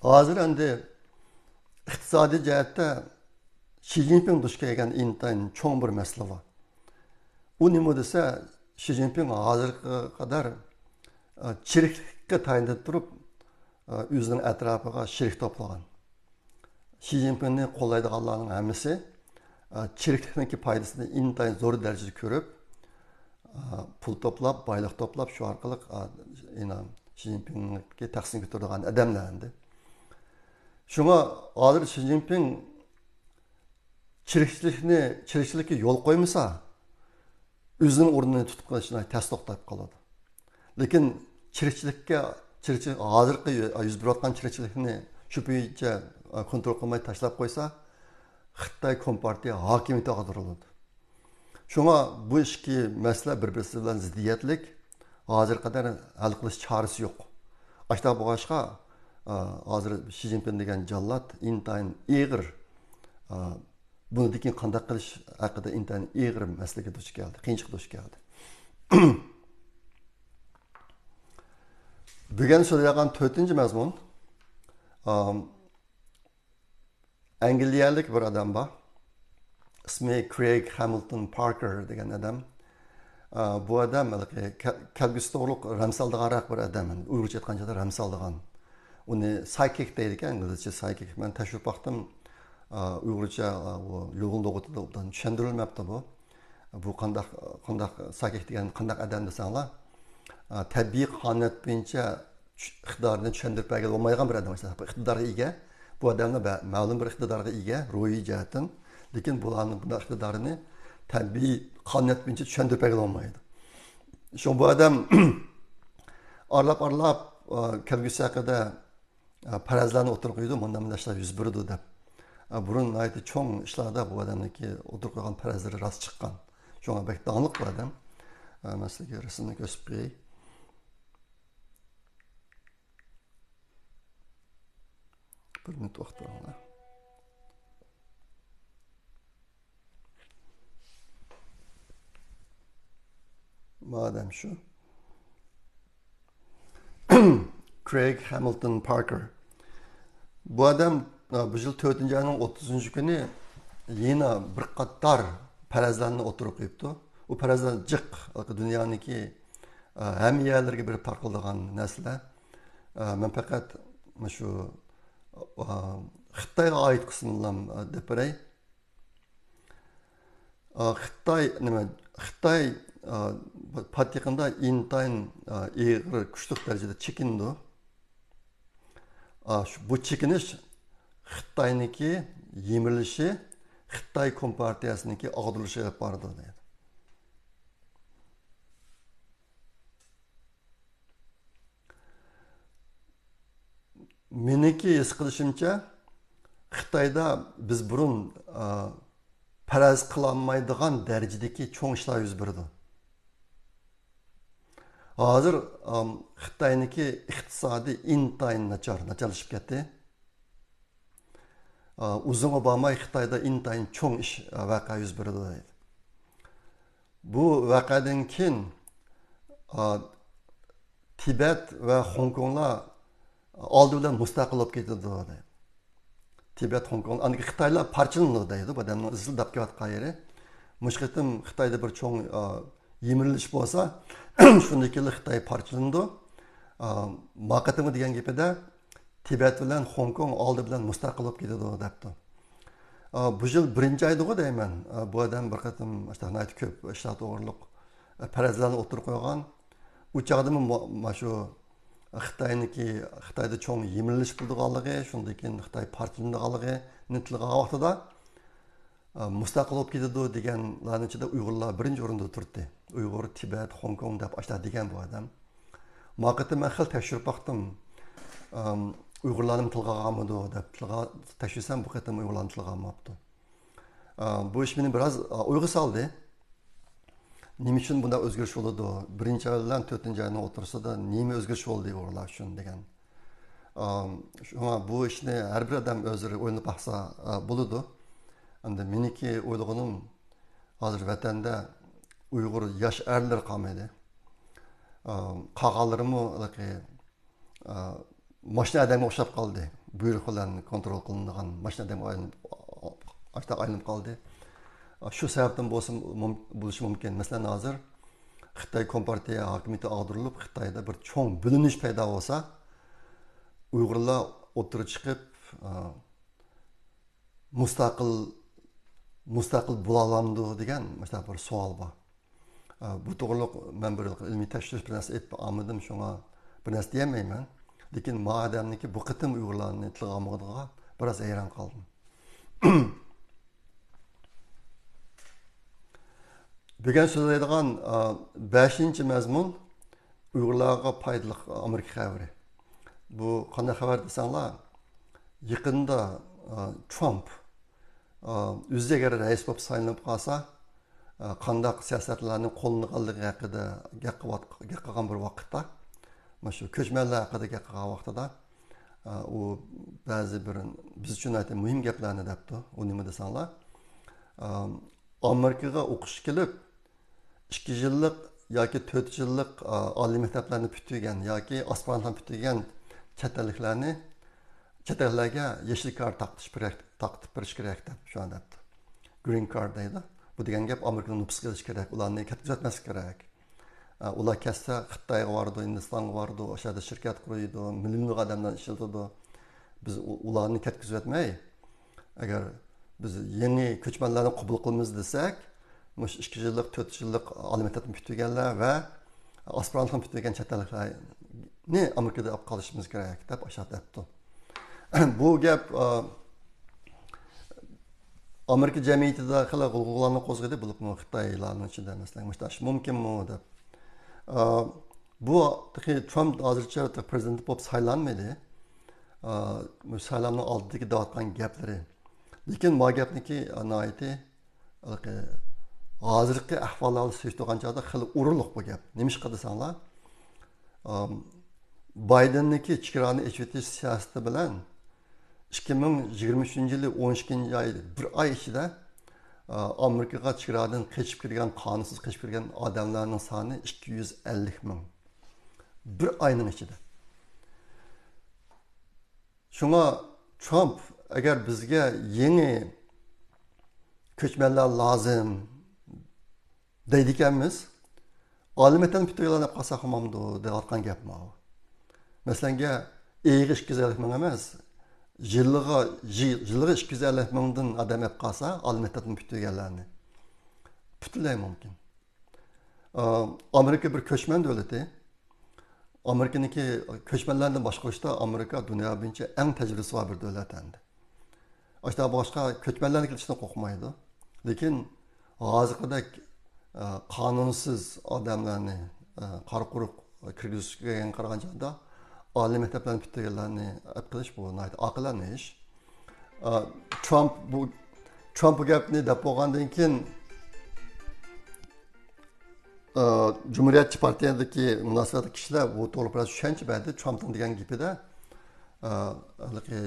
ھازىر ئەمدى ئىقتىسادىي جەھەتتە شى جىنپىڭ دۇچ كەلگەن ئىنتايىن چوڭ بىر مەسىلە بار. ئۇ نېمە دېسە، شى جىنپىڭ ھازىرغا قەدەر، ئە، چىرىكلىككە تايىنىپ تۇرۇپ، ئە، ئۆزىنىڭ ئەتراپىغا شېرىك توپلىغان. شى جىنپىڭنى قوللايدىغانلارنىڭ ھەممىسى، ئە، چىرىكلىكنىڭكى پايدىسىنى ئىنتايىن زور دەرىجىدە كۆرۈپ، ئە، پۇل توپلاپ، بايلىق توپلاپ، شۇ ئارقىلىق، ئە، يەنە شى جىنپىڭنىڭكى تەخسىنى كۆتۈرىدىغان ئادەملەر ئەمدى. شۇڭا ھازىر شى جىنپىڭ چىرىكچىلىكنى، چىرىكچىلىككە يول قويمىسا، ئۆزىنىڭ ئورنىنى تۇتۇپ قېلىشى ناھايىتى تەس توختاپ قالىدۇ. لېكىن چىرىكچىلىككە، چىرىكچىلىك، ھازىرقى يۈز بېرىۋاتقان چىرىكچىلىكنى شۇ بويىچە كونترول قىلماي تاشلاپ قويسا، خىتاي كومپارتىيە ھاكىمىيىتى ئاغدۇرۇلىدۇ. شۇڭا بۇ ئىككى مەسىلە بىر-بىرسى بىلەن زىددىيەتلىك، ھازىرغا قەدەر ھەل قىلىش چارىسى يوق. ئاشۇنداق بولغاچقا، ئا، ھازىر شى جىنپىڭ دېگەن جاللات ئىنتايىن ئېغىر، ئا، بۇنىڭدىن كېيىن قانداق قىلىش ھەققىدە ئىنتايىن ئېغىر مەسىلىگە دۇچ كەلدى، قىيىنچىلىققا دۇچ كەلدى. بۈگۈن سۆزلەيدىغان تۆتىنچى مەزمۇن، ئا، ئەنگلىيەلىك بىر ئادەم بار. ئىسمى كرېيگ ھامىلتون پاركېر دېگەن ئادەم. ئا، بۇ ئادەم ھېلىقى كە-، كەلگۈسى توغرۇلۇق رەم سالىدىغانراق بىر ئادەم. ئۇيغۇرچە ئېيتقان چاغدا رەم سالىدىغان. ئۇنى سايكىك دەيدىكەن، ئىنگلىزچە سايكىك. مەن تەكشۈرۈپ باقتىم. ئا، ئۇيغۇرچە، ئا، بۇ يولغۇن لۇغىتىدا ئوبدان چۈشەندۈرۈلمەپتۇ بۇ. بۇ قانداق، قانداق سايكىك دېگەن قانداق ئادەم دېسەڭلار، ئا، تەبىئىي قانۇنىيەت بويىچە چۈ-، ئىقتىدارىنى چۈشەندۈرۈپ بەرگىلى بولمايدىغان بىر ئادەم. ئىقتىدارغا ئىگە. بۇ ئادەملەر بە-، مەلۇم بىر ئىقتىدارغا ئىگە، روھىي جەھەتتىن. لېكىن بۇلارنىڭ بۇنداق ئىقتىدارىنى تەبىئىي قانۇنىيەت بويىچە چۈشەندۈرۈپ بەرگىلى بولمايدۇ. شۇڭا بۇ ئادەم ئارىلاپ-ئارىلاپ، ئا، كەلگۈسى ھەققىدە، ئا، پەرەزلەرنى ئوتتۇرىغا قويىدۇ، مۇنداق، مۇنداق ئىشلار يۈز بېرىدۇ دەپ. ئا، بۇرۇن ناھايىتى چوڭ ئىشلاردا بۇ ئادەمنىڭكى ئوتتۇرىغا قويغان پەرەزلىرى راست چىققان. شۇڭا بەك داڭلىق بۇ ئادەم. ئا، مەن سىزگە رەسىمنى كۆرسىتىپ قوياي. بىر مىنۇت ۋاقىت بېرىڭلار. مادەم شۇ. كرېيگ ھامىلتون پاركېر. بۇ ئادەم، ئە، بۇ يىل تۆتىنچى ئاينىڭ ئوتتۇزىنچى كۈنى يەنە بىر قاتار پەرەزلەرنى ئوتتۇرىغا قويۇپتۇ. ئۇ پەرەزلەر جىق، دۇنيانىڭكى، ئە، ھەممە يەرلىرىگە بېرىپ تارقىلىدىغان نەرسىلەر. ئە، مەن پەقەت مۇشۇ، ئە، خىتايغا ئائىت قىسمىنىلا، ئە، دەپ بېرەي. ئا، خىتاي، نېمە، خىتاي، ئا، پات يېقىندا ئىنتايىن، ئا، ئېغىر، كۈچلۈك دەرىجىدە چېكىنىدۇ. ئا، شۇ، بۇ چېكىنىش خىتاينىڭكى يىمىرىلىشى، خىتاي كومپارتىيەسىنىڭكى ئاغدۇرۇلۇشىغا ئېلىپ بارىدۇ، دەيدۇ. مېنىڭكى ھېس قىلىشىمچە، خىتايدا بىز بۇرۇن، ئا، پەرەز قىلالمايدىغان دەرىجىدىكى چوڭ ئىشلار يۈز بېرىدۇ. ھازىر، ئام، خىتاينىڭكى ئىقتىسادى ئىنتايىن ناچار، ناچارلىشىپ كەتتى. ئا، ئۇزۇنغا بارماي خىتايدا ئىنتايىن چوڭ ئىش، ۋەقە يۈز بېرىدۇ دەيدۇ. بۇ ۋەقەدىن كېيىن، ئا، تىبەت ۋە خوڭكوڭلار ئالدى بىلەن مۇستەقىل بولۇپ كېتىدۇ دەيدۇ. تىبەت، خوڭكوڭ، ئاندىن خىتايلار پارچىلىنىدۇ دەيدۇ. بۇ ئادەمنىڭ ئىزچىل دەپ كېلىۋاتقان يېرى. مۇشۇ قېتىم خىتايدا بىر چوڭ، ئا، يىمىرىلىش بولسا، شۇندىن كېيىن خىتاي پارچىلىنىدۇ. ئا، ما قېتىمقى دېگەن گېپىدە، تىبەت بىلەن خوڭكوڭ ئالدى بىلەن مۇستەقىل بولۇپ كېتىدۇ، دەپتۇ. ئا، بۇ يىل بىرىنچى ئايدىغۇ دەيمەن. ئا، بۇ ئادەم بىر قېتىم ئاشۇنداق ناھايىتى كۆپ ئىشلار توغرۇلۇق، ئا، پەرەزلەرنى ئوتتۇرىغا قويغان. ئۇ چاغدىمۇ مۇ-، مۇشۇ خىتاينىڭكى، خىتايدا چوڭ يىمىرىلىش بولىدىغانلىقى، شۇندىن كېيىن خىتاي پارچىلىنىدىغانلىقىنى تىلغا ئالغان ۋاقتىدا، ئا، مۇستەقىل بولۇپ كېتىدۇ دېگەنلەرنىڭ ئىچىدە ئۇيغۇرلار بىرىنچى ئورۇندا تۇراتتى. ئۇيغۇر، تىبەت، خوڭكوڭ دەپ ئاشۇنداق دېگەن بۇ ئادەم. ما قېتىم مەن خېلى تەكشۈرۈپ باقتىم. ئام، ئۇيغۇرلارنىمۇ تىلغا ئالغانمىدۇ دەپ تىلغا تەكشۈرسەم، بۇ قېتىم ئۇيغۇرلارنى تىلغا ئالماپتۇ. ئا، بۇ ئىش مېنى بىراز، ئا، ئويغا سالدى. نېمە ئۈچۈن بۇنداق ئۆزگىرىش بولىدۇ؟ بىرىنچى ئاي بىلەن تۆتىنچى ئاينىڭ ئوتتۇرىسىدا نېمە ئۆزگىرىش بولدى ئۇيغۇرلار ئۈچۈن دېگەن. ئا، شۇڭا بۇ ئىشنى ھەر بىر ئادەم ئۆزلىرى ئويلىنىپ باقسا، ئا، بولىدۇ. ئەمدى مېنىڭكى ئويلىغىنىم، ھازىر ۋەتەندە ئۇيغۇر ياش ئەرلىرى قالمىدى. ئا، قالغانلىرىمۇ ھېلىقى ئا، ماشىنا ئادەمگە ئوخشاپ قالدى. بۇيرۇق بىلەن كونترول قىلىنىدىغان ماشىنا ئادەمگە ئايلىنىپ، ئاشۇنداق ئايلىنىپ قالدى. ئا، شۇ سەۋەبتىن بولسا مۇم-، بولۇشى مۇمكىن. مەسىلەن، ھازىر خىتاي كومپارتىيە ھاكىمىيىتى ئاغدۇرۇلۇپ، خىتايدا بىر چوڭ بۆلۈنۈش پەيدا بولسا، ئۇيغۇرلار ئوتتۇرىغا چىقىپ، ئا، مۇستەقىل، مۇستەقىل بولالامدۇ دېگەن مۇشۇنداق بىر سوئال بار. ئا، بۇ توغرىلىق مەن بىر ئىلمىي تەكشۈرۈش بىر نەرسە ئېيتىپ ئالمىدىم، شۇڭا بىر نەرسە دېيەلمەيمەن. لېكىن ما ئادەمنىڭكى بۇ قېتىم ئۇيغۇرلارنى تىلغا ئالمىغىنىغا بىراز ھەيران قالدىم. بۈگۈن سۆزلەيدىغان، ئا، بەشىنچى مەزمۇن ئۇيغۇرلارغا پايدىلىق ئامېرىكا خەۋىرى. بۇ قانداق خەۋەر دېسەڭلار، يېقىندا، ئا، ترامپ، ئا، ئۆزى ئەگەر رەئىس بولۇپ سايلىنىپ قالسا، ئا، قانداق سىياسەتلەرنى قوللىنىدىغانلىقى ھەققىدە گەپ قىلىۋات-، گەپ قىلغان بىر ۋاقىتتا، مانا شۇ كۆچمەنلەر ھەققىدە گەپ قىلغان ۋاقتىدا، ئا، ئۇ بەزى بىر بىز ئۈچۈن ناھايىتى مۇھىم گەپلەرنى دەپتۇ. ئۇ نېمە دېسەڭلار، ئا، ئامېرىكىغا ئوقۇشقا كېلىپ، ئىككى يىللىق ياكى تۆت يىللىق، ئا، ئالىي مەكتەپلەرنى پۈتتۈرگەن ياكى ئاسپىرانتلارنى پۈتتۈرگەن چەت ئەللىكلەرنى، چەت ئەللەرگە يېشىل كارتا تارقىتىش كېرەك، تارقىتىپ بېرىش كېرەك دەپ شۇنداق دەپتۇ. گرىن كارت دەيدۇ. بۇ دېگەن گەپ ئامېرىكىنىڭ نوپۇسىغا ئېلىش كېرەك، ئۇلارنى كەتكۈزۈۋەتمەسلىك كېرەك. ئا، ئۇلار كەتسە خىتايغا بارىدۇ، ھىندىستانغا بارىدۇ، ئاشۇ يەردە شىركەت قۇرىدۇ، مىليونلىغان ئادەملەرنى ئىشلىتىدۇ. بىز ئۇ-، ئۇلارنى كەتكۈزۈۋەتمەي، ئەگەر بىز يېڭى كۆچمەنلەرنى قوبۇل قىلىمىز دېسەك، مۇشۇ ئىككى يىللىق، تۆت يىللىق ئالىي مەكتەپنى پۈتتۈرگەنلەر ۋە ئاسپىرانتلىقنى پۈتتۈرگەن چەت ئەللىكلەرنى ئامېرىكىدا ئاپ قالىشىمىز كېرەك دەپ ئاشۇنداق دەپتۇ. بۇ گەپ، ئا، ئامېرىكا جەمئىيىتىدە خېلى غۇلغۇلىلارنى قوزغىدى، بولۇپمۇ خىتايلارنىڭ ئىچىدە، مەسىلەن، مۇشۇنداق ئىش مۇمكىنمۇ دەپ. ئا، بۇ تېخى ترامپ ھازىرچە پرېزىدېنت بولۇپ سايلانمىدى. ئا، مۇشۇ سايلامنىڭ ئالدىدىكى دەۋاتقان گەپلىرى. لېكىن ما گەپنىكى ناھايىتى ھېلىقى ھازىرقى ئەھۋاللارغا سېلىشتۇرغان چاغدا خېلى ئورۇنلۇق بۇ گەپ. نېمىشقا دېسەڭلار، ئام، بايدېننىڭكى چېگرانى ئېچىۋېتىش سىياسىتى بىلەن ئىككى مىڭ يىگىرمە ئۈچىنچى يىلى ئون ئىككىنچى ئاي، بىر ئاي ئىچىدە، ئا، ئامېرىكىغا چېگرادىن قېچىپ كىرگەن، قانۇنسىز قېچىپ كىرگەن ئادەملەرنىڭ سانى ئىككى يۈز ئەللىك مىڭ. بىر ئاينىڭ ئىچىدە. شۇڭا ترامپ ئەگەر بىزگە يېڭى كۆچمەنلەر لازىم دەيدىكەنمىز، ئالىي مەكتەپنى پۈتتۈرگەنلەرنى ئاپ قالسا قىلمامدۇ دەۋاتقان گەپ ماۋۇ. مەسىلەنگە، ئېيىغا ئىككى يۈز ئەللىك مىڭ ئەمەس، يىلىغا، يىلىغا ئىككى يۈز ئەللىك مىڭدىن ئادەم ئاپ قالسا، ئالىي مەكتەپنى پۈتتۈرگەنلەرنى پۈتۈنلەي مۇمكىن. ئامېرىكا بىر كۆچمەن دۆلىتى. ئامېرىكىنىڭكى كۆچمەنلەرنى باشقۇرۇشتا ئامېرىكا دۇنيا بويىچە ئەڭ تەجرىبىسى بار بىر دۆلەت ئەمدى. ئاشۇنداق بولغاچقا كۆچمەنلەرنى كېلىشىدىن قورقمايدۇ. لېكىن ھازىرقىدەك، ئە، قانۇنسىز ئادەملەرنى، ئە، قارا قۇرۇق كىرگۈزۈشكە قارىغان چاغدا ئالىي مەكتەپلەرنى پۈتتۈرگەنلەرنى ئەپ قېلىش بۇ ناھايىتى ئاقىلانە ئىش. ئە، ترامپ بۇ، ترامپ بۇ گەپنى دەپ بولغاندىن كېيىن، ئە، جۇمھۇرىيەتچى پارتىيەدىكى مۇناسىۋەتلىك كىشىلەر بۇ توغرىلىق بىراز چۈشەنچە بەردى. ترامپنىڭ دېگەن گېپىدە، ئە، ھېلىقى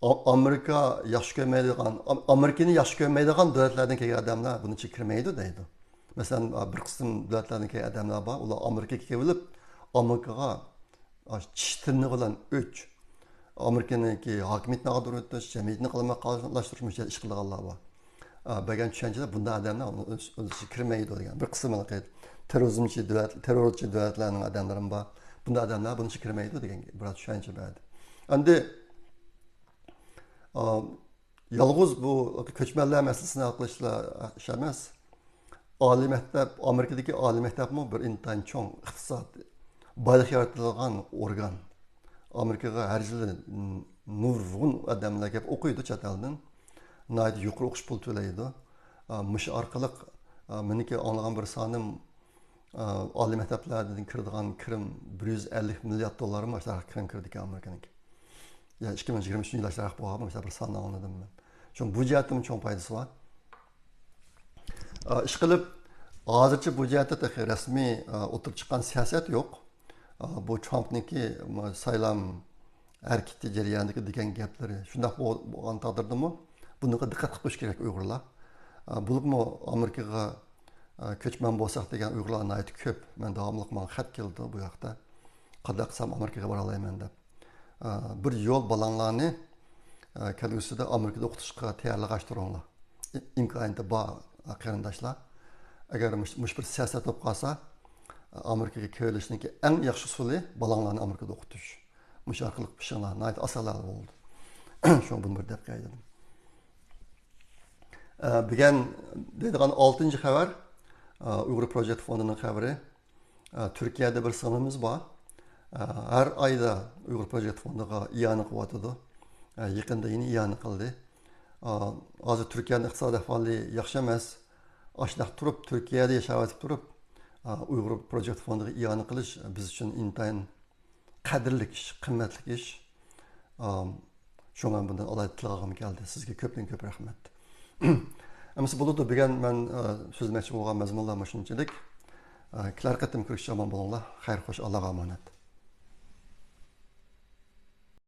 ئا-، ئامېرىكا ياخشى كۆرمەيدىغان، ئام-، ئامېرىكىنى ياخشى كۆرمەيدىغان دۆلەتلەردىن كەلگەن ئادەملەر بۇنىڭ ئىچىگە كىرمەيدۇ دەيدۇ. مەسىلەن، ئا، بىر قىسىم دۆلەتلەردىن كەلگەن ئادەملەر بار، ئۇلار ئامېرىكىغا كېلىۋېلىپ، ئامېرىكىغا، ئا، چىش تىرنىقى بىلەن ئۆچ، ئامېرىكىنىڭكى ھاكىمىيىتىنى ئاغدۇرۇۋېتىش، جەمئىيەتنى قالايمىقانلاشتۇرۇش بويىچە ئىش قىلىدىغانلار بار. ئا، بەرگەن چۈشەنچىدە بۇنداق ئادەملەر ئۇنىڭ ئۆز-، ئۆز ئىچىگە كىرمەيدۇ دېگەن. بىر قىسىم ھېلىقى تېررورىزمچى دۆلەت، تېررورچى دۆلەتلەرنىڭ ئادەملىرىمۇ بار. بۇنداق ئادەملەر بۇنىڭ ئىچىگە كىرمەيدۇ دېگەن بىراز چۈشەنچە بەردى. ئەمدى، ئا، يالغۇز بۇ كۆچمەنلەر مەسىلىسىنى ھەل قىلىشلا ئىش ئەمەس. ئالىي مەكتەپ، ئامېرىكىدىكى ئالىي مەكتەپمۇ بىر ئىنتايىن چوڭ ئىقتىساد، بايلىق يارىتىدىغان ئورگان. ئامېرىكىغا ھەر يىلى نۇرغۇن ئادەملەر كېلىپ ئوقۇيدۇ چەت ئەلدىن. ناھايىتى يۇقىرى ئوقۇش پۇلى تۆلەيدۇ. ئا، مۇشۇ ئارقىلىق، ئا، مېنىڭكى ئاڭلىغان بىر سانىم، ئالىي مەكتەپلەردىن كىرىدىغان كىرىم بىر يۈز ئەللىك مىليارد دوللارمۇ ئاشۇنداق كىرىم كىرىدىكەن ئامېرىكىنىڭكى. يا ئىككى مىڭ يىگىرمە ئۈچىنچى يىل ئاشۇنداق بولغان، مۇشۇنداق بىر ساننى ئاڭلىدىم مەن. شۇڭا بۇ جەھەتتىمۇ چوڭ پايدىسى بار. ئىشقىلىپ، ھازىرچە بۇ جەھەتتە تېخى رەسمىي ئوتتۇرىغا چىققان سىياسەت يوق. بۇ ترامپنىڭكى سايلام ھەرىكىتى جەريانىدىكى دېگەن گەپلىرى شۇنداق بولغان تەقدىردىمۇ، بۇنىڭغا دىققەت قىلىپ قويۇش كېرەك ئۇيغۇرلار. بولۇپمۇ ئامېرىكىغا كۆچمەن بولساق دېگەن ئۇيغۇرلار ناھايىتى كۆپ. مەن داۋاملىق ماڭا خەت كېلىدۇ بۇ ھەقتە. قانداق قىلسام ئامېرىكىغا بارالايمەن دەپ. بىر يول بالاڭلارنى كەلگۈسىدە ئامېرىكىدا ئوقۇتۇشقا تەييارلىقىغا تۇرۇڭلار. ئىمكانىيىتى بار قېرىنداشلار. ئەگەر مۇش بىر سىياسەت بولۇپ قالسا، ئامېرىكىغا كېلىۋېلىشنىڭكى ئەڭ ياخشى ئۇسۇلى بالاڭلارنى ئامېرىكىدا ئوقۇتۇش. مۇشۇ ئارقىلىق بېشىڭلار ناھايىتى ئاسانلا بولىدۇ. شۇڭا بۇنى بىر دەپ قوياي دېدىم. بۈگۈن دەيدىغان ئالتىنچى خەۋەر، ئۇيغۇر پروجېكت فوندىنىڭ خەۋىرى. تۈركىيەدە بىر سىڭلىمىز بار. ھەر ئايدا ئۇيغۇر پروجېكت فوندىغا ئىئانە قىلىۋاتىدۇ. يېقىندا يەنە ئىئانە قىلدى. ھازىر تۈركىيەنىڭ ئىقتىسادىي ئەھۋالى ياخشى ئەمەس. ئاشۇنداق تۇرۇپ، تۈركىيەدە ياشاۋېتىپ تۇرۇپ، ئۇيغۇر پروجېكت فوندىغا ئىئانە قىلىش بىز ئۈچۈن ئىنتايىن قەدىرلىك ئىش، قىممەتلىك ئىش. شۇڭا بۇنى ئالاھىدە تىلغا ئالغۇم كەلدى. سىزگە كۆپتىن كۆپ رەھمەت. ئەمىسە بولىدۇ، بۈگۈن مەن سۆزلىمەكچى بولغان مەزمۇنلار مۇشۇنچىلىك. كېلەر قېتىم كۆرۈشكىچە ئامان بولۇڭلار. خەير خوش، ئاللاغا ئامانەت.